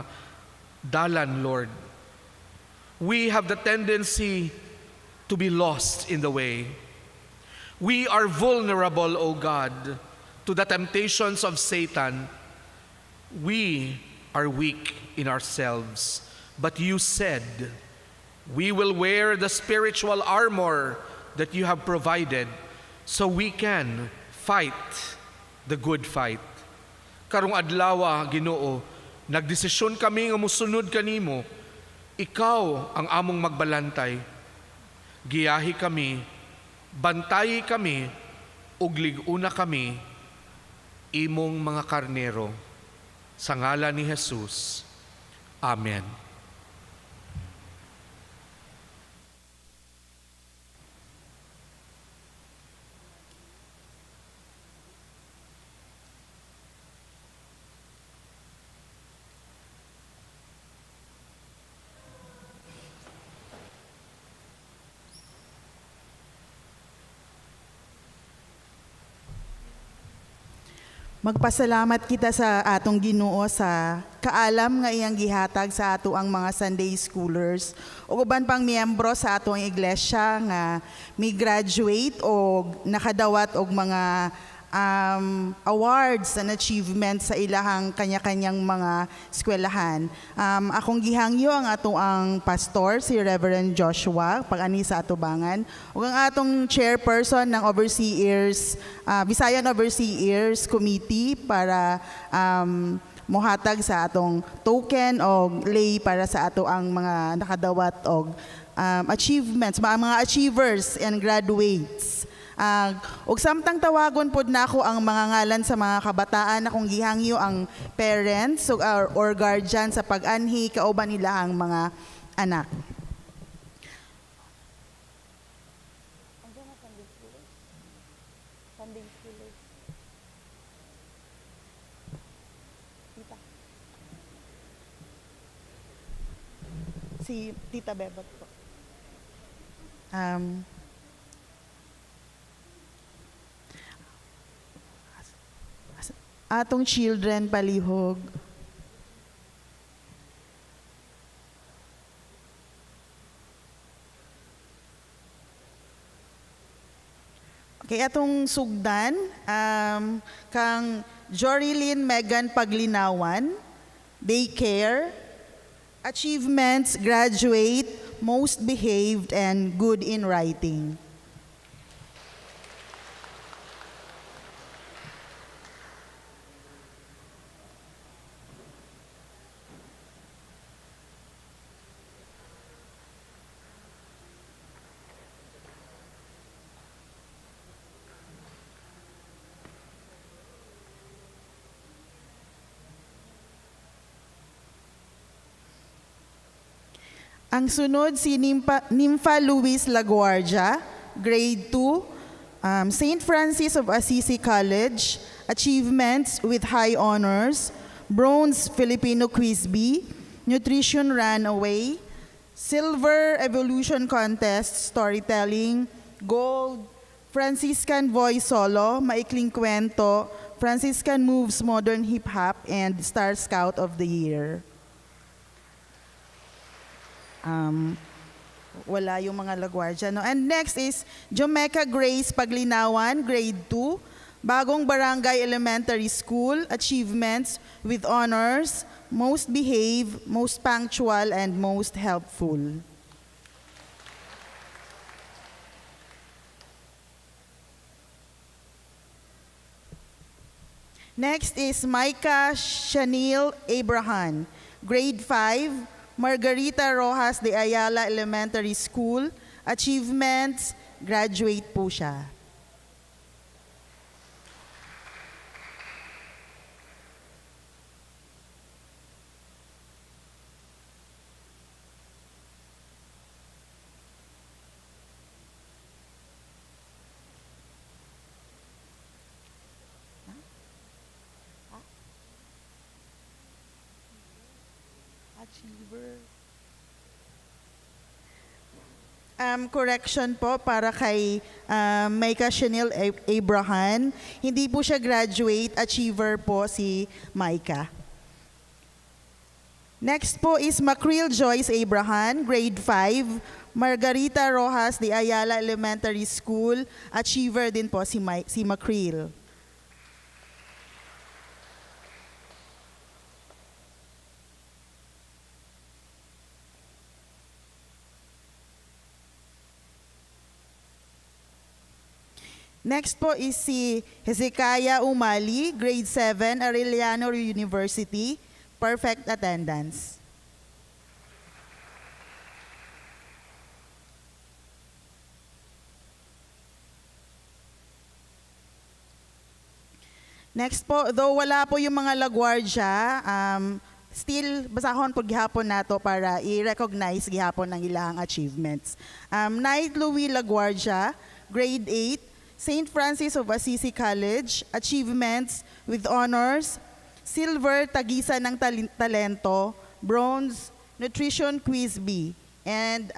dalan, Lord. We have the tendency to be lost in the way. We are vulnerable, O God, to the temptations of Satan. We are weak in ourselves. But you said, we will wear the spiritual armor that you have provided so we can fight the good fight. Karong adlawa, Ginoo, nagdesisyon kami nga musunod kanimo. Ikaw ang among magbalantay. Giyahi kami, bantayi kami, ug lig-una kami, imong mga karnero. Sa ngalan ni Jesus. Amen. Magpasalamat kita sa atong Ginoo sa kaalam nga iyang gihatag sa ato ang mga Sunday schoolers ug uban pang miyembro sa atong iglesia nga mi graduate o nakadawat og mga awards and achievements sa ilahang kanya-kanyang mga eskwelahan. Akong gihangyo ang atong ang pastor, si Reverend Joshua, pag-ani sa atubangan, ug ang atong chairperson ng Overseers, Visayan Overseers Committee para mohatag sa atong token o lay para sa ato ang mga nakadawat og achievements, mga achievers and graduates. Ug samtang tawagon pod nako ang mga ngalan sa mga kabataan, akong gihangyo ang parents or guardian sa pag-anhi kauban nila ang mga anak. Sunday schoolers. Tita. Si Tita Bebot po. Atong children palihog. Okay, atong sugdan, kang Jorilyn Megan Paglinawan, daycare, achievements, graduate, most behaved, and good in writing. Ang sunod, si Nympha Luis Laguardia, grade 2, St. Francis of Assisi College, achievements with high honors, bronze Filipino Quiz Bee, nutrition runaway, silver evolution contest, storytelling, gold, Franciscan voice solo, maikling kwento, Franciscan moves modern hip-hop, and Star Scout of the Year. Wala yung mga Laguardia. No? And next is Jomeca Grace Paglinawan, grade 2, Bagong Barangay Elementary School, achievements with honors, most behaved, most punctual, and most helpful. Next is Micah Chanel Abraham, grade 5, Margarita Rojas de Ayala Elementary School, achievements, graduate po siya. Achiever. Correction po para kay Micah Chanel Abraham. Hindi po siya graduate, achiever po si Micah. Next po is Macril Joyce Abraham, grade 5, Margarita Rojas de Ayala Elementary School. Achiever din po si Macril. Next po is si Hezekiah Umali, grade 7, Arellano University, perfect attendance. Next po, though wala po yung mga Laguardia, still basahon po gihapon nato para i-recognize gihapon ang ilang achievements. Knight Louis Laguardia, grade 8, St. Francis of Assisi College, achievements with honors, silver, tagisa ng talento, bronze, nutrition quiz B, and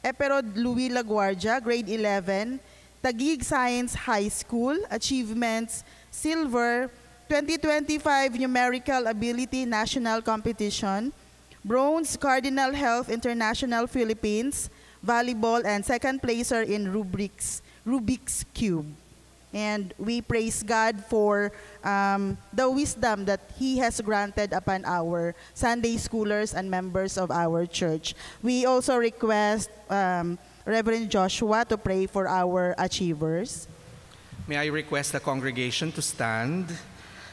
Eperod Louis Laguardia, grade 11, Taguig Science High School, achievements, silver, 2025 Numerical Ability National Competition, bronze, Cardinal Health International Philippines, volleyball, and second placer in Rubik's Cube. And we praise God for the wisdom that He has granted upon our Sunday schoolers and members of our church. We also request Reverend Joshua to pray for our achievers. May I request the congregation to stand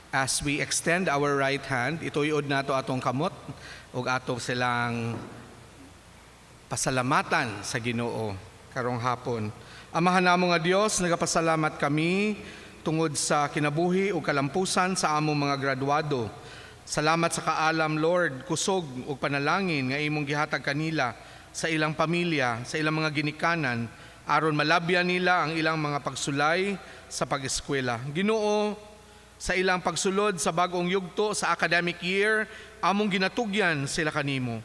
as we extend our right hand. Ituyod nato atong kamot ug ato silang pasalamatan sa Ginoo karong hapon. Amahan namo nga Dios, nagapasalamat kami tungod sa kinabuhi ug kalampusan sa among mga graduado. Salamat sa kaalam, Lord, kusog ug panalangin nga imong gihatag kanila sa ilang pamilya, sa ilang mga ginikanan, aron malabyan nila ang ilang mga pagsulay sa pag-eskwela. Ginoo, sa ilang pagsulod sa bag-ong yugto sa academic year, among ginatugyan sila kanimo.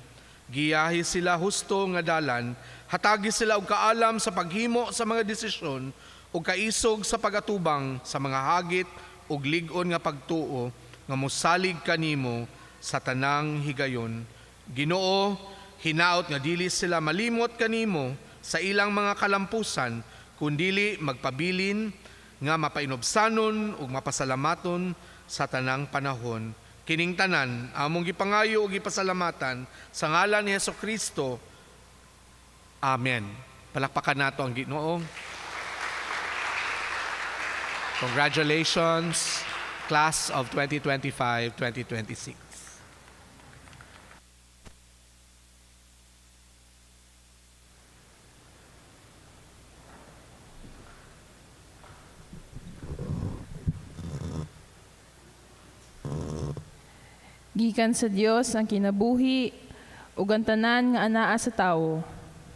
Giyahi sila husto nga dalan, hatagi sila og kaalam sa paghimo sa mga desisyon ug kaisog sa pagatubang sa mga hagit ug lig-on nga pagtuo nga mosalig kanimo sa tanang higayon. Ginoo, hinaot nga dili sila malimot kanimo sa ilang mga kalampusan, kundili magpabilin nga mapainubsanon ug mapasalamaton sa tanang panahon. Kining tanan among gipangayo ug gipasalamatan sa ngalan ni Hesukristo. Amen. Palakpakan nato ang Ginoo. Congratulations, class of 2025-2026. Gikan sa Dios ang kinabuhi ug ang tanan nga anaa sa tawo.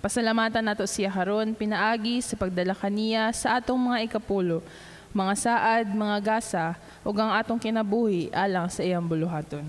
Pasalamatan nato siya karon pinaagi sa pagdala kaniya sa atong mga ikapulo, mga saad, mga gasa ug ang atong kinabuhi alang sa iyang buluhaton.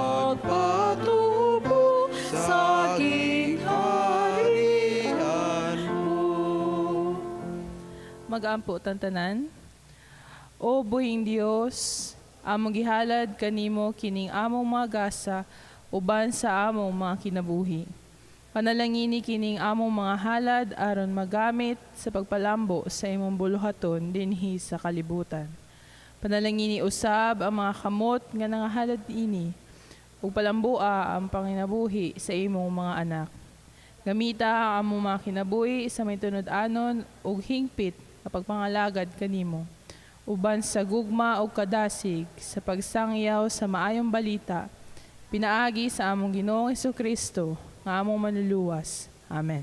Pagpatubo sa gingharian mo. Mag-ampo tang tanan. O buhing Dios, among gihalad kanimo kining among mga gasa uban sa among mga kinabuhi. Panalangini kining among mga halad aron magamit sa pagpalambo sa imong buluhaton dinhi sa kalibutan. Panalangini usab ang mga kamot nga nangahalad ini ug palambua ang panginabuhi sa imong mga anak. Gamita ang among mga kinabuhi sa may tunud-anon ug hingpit nga pagpangalagad kanimo uban sa gugma ug kadasig sa pagsangyaw sa maayong balita pinaagi sa among Ginoong Hesukristo nga among manluluwas. Amen.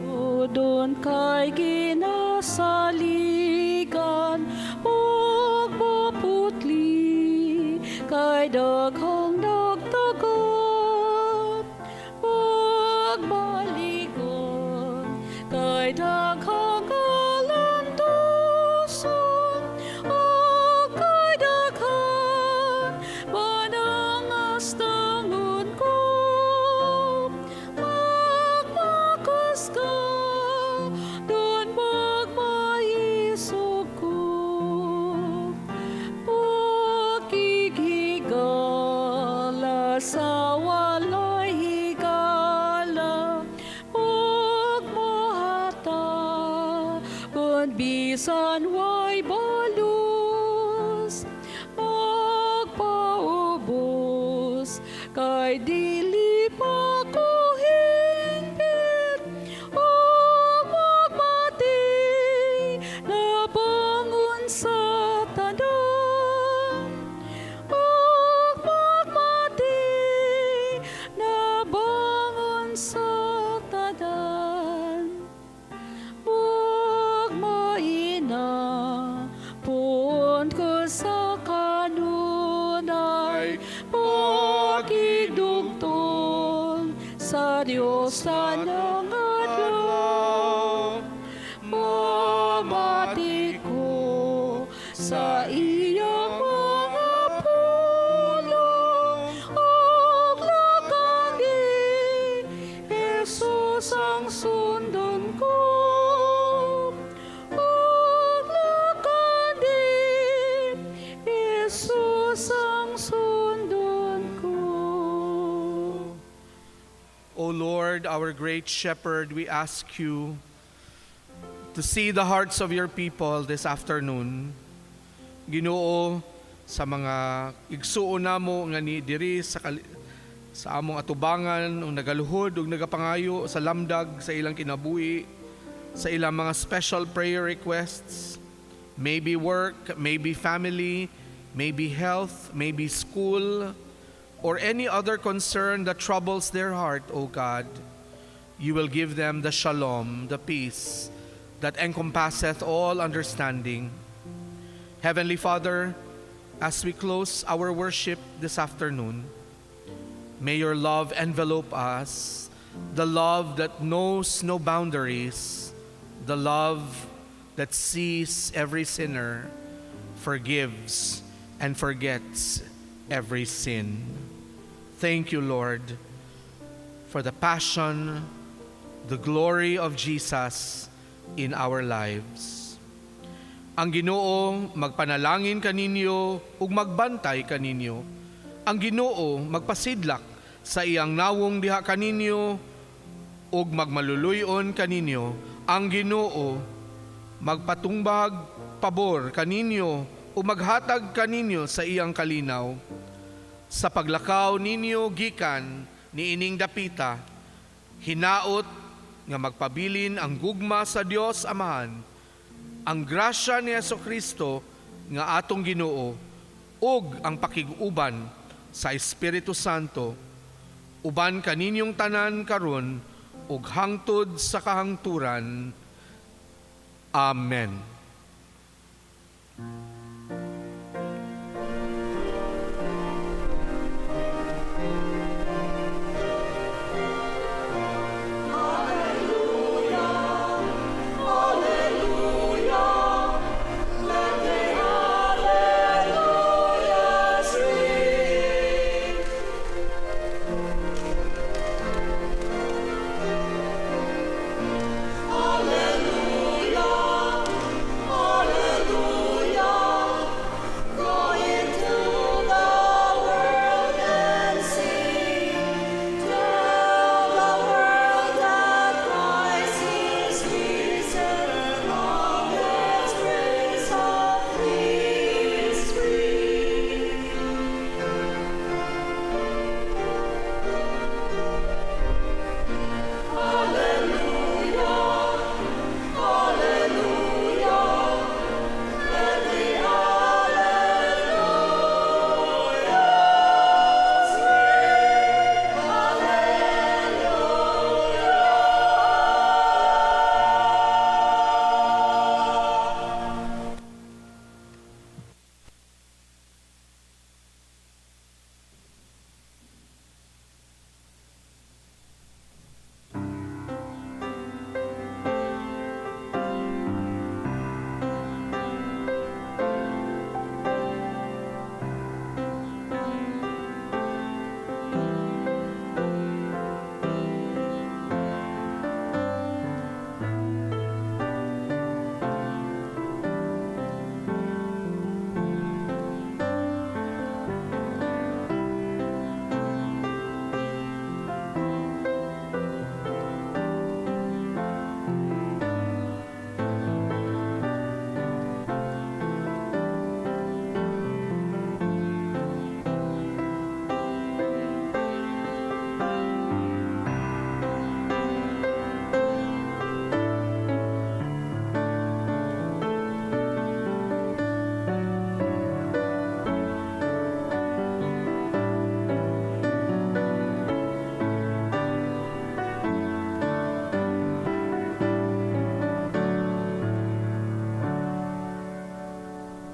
O doon kay ginasaligan, pagpaputli, kay daghang nagtagap, pagbaligon, kay daghang kalantuson, o kay daghan, panangastangon ko. Magmakas ka, doon magmaisog ko. Pakighigala sa walay higala, pagmahata, kung bisan way balus, magpaubos, kay dili pa ko hingpit, o magmati, nabangon sa tanan. O magmati, nabangon sa tanan. Magmaina, puon ko sa kanunay, pakigdugtong sa Diyos tanang adlaw. Mamati ko sa iyang mga pulong, ug lakang ni Jesus ang sundon ko. Ug lakang ni Jesus ang sundon ko. O Lord, our great shepherd, we ask you to see the hearts of your people this afternoon. Ginoo, sa mga igsuon namo nga ni diri sa among atubangan ug nagaluhod ug nagapangayo sa lamdag sa ilang kinabuhi, sa ilang mga special prayer requests, maybe work, maybe family, maybe health, maybe school, or any other concern that troubles their heart, O God, you will give them the shalom, the peace that encompasseth all understanding. Heavenly Father, as we close our worship this afternoon, may your love envelope us, the love that knows no boundaries, the love that sees every sinner, forgives and forgets every sin. Thank you, Lord, for the passion, the glory of Jesus in our lives. Ang Ginoo magpanalangin kaninyo ug magbantay kaninyo. Ang Ginoo magpasidlak sa iyang nawong diha kaninyo ug magmaluluy-on kaninyo. Ang Ginoo magpatungbag pabor kaninyo ug maghatag kaninyo sa iyang kalinaw. Sa paglakaw ninyo gikan niining dapita, hinaot nga magpabilin ang gugma sa Dios Amahan, ang grasya ni Hesukristo nga atong Ginoo ug ang pakig-uban sa Espiritu Santo uban kaninyong tanan karon ug hangtod sa kahangturan. Amen.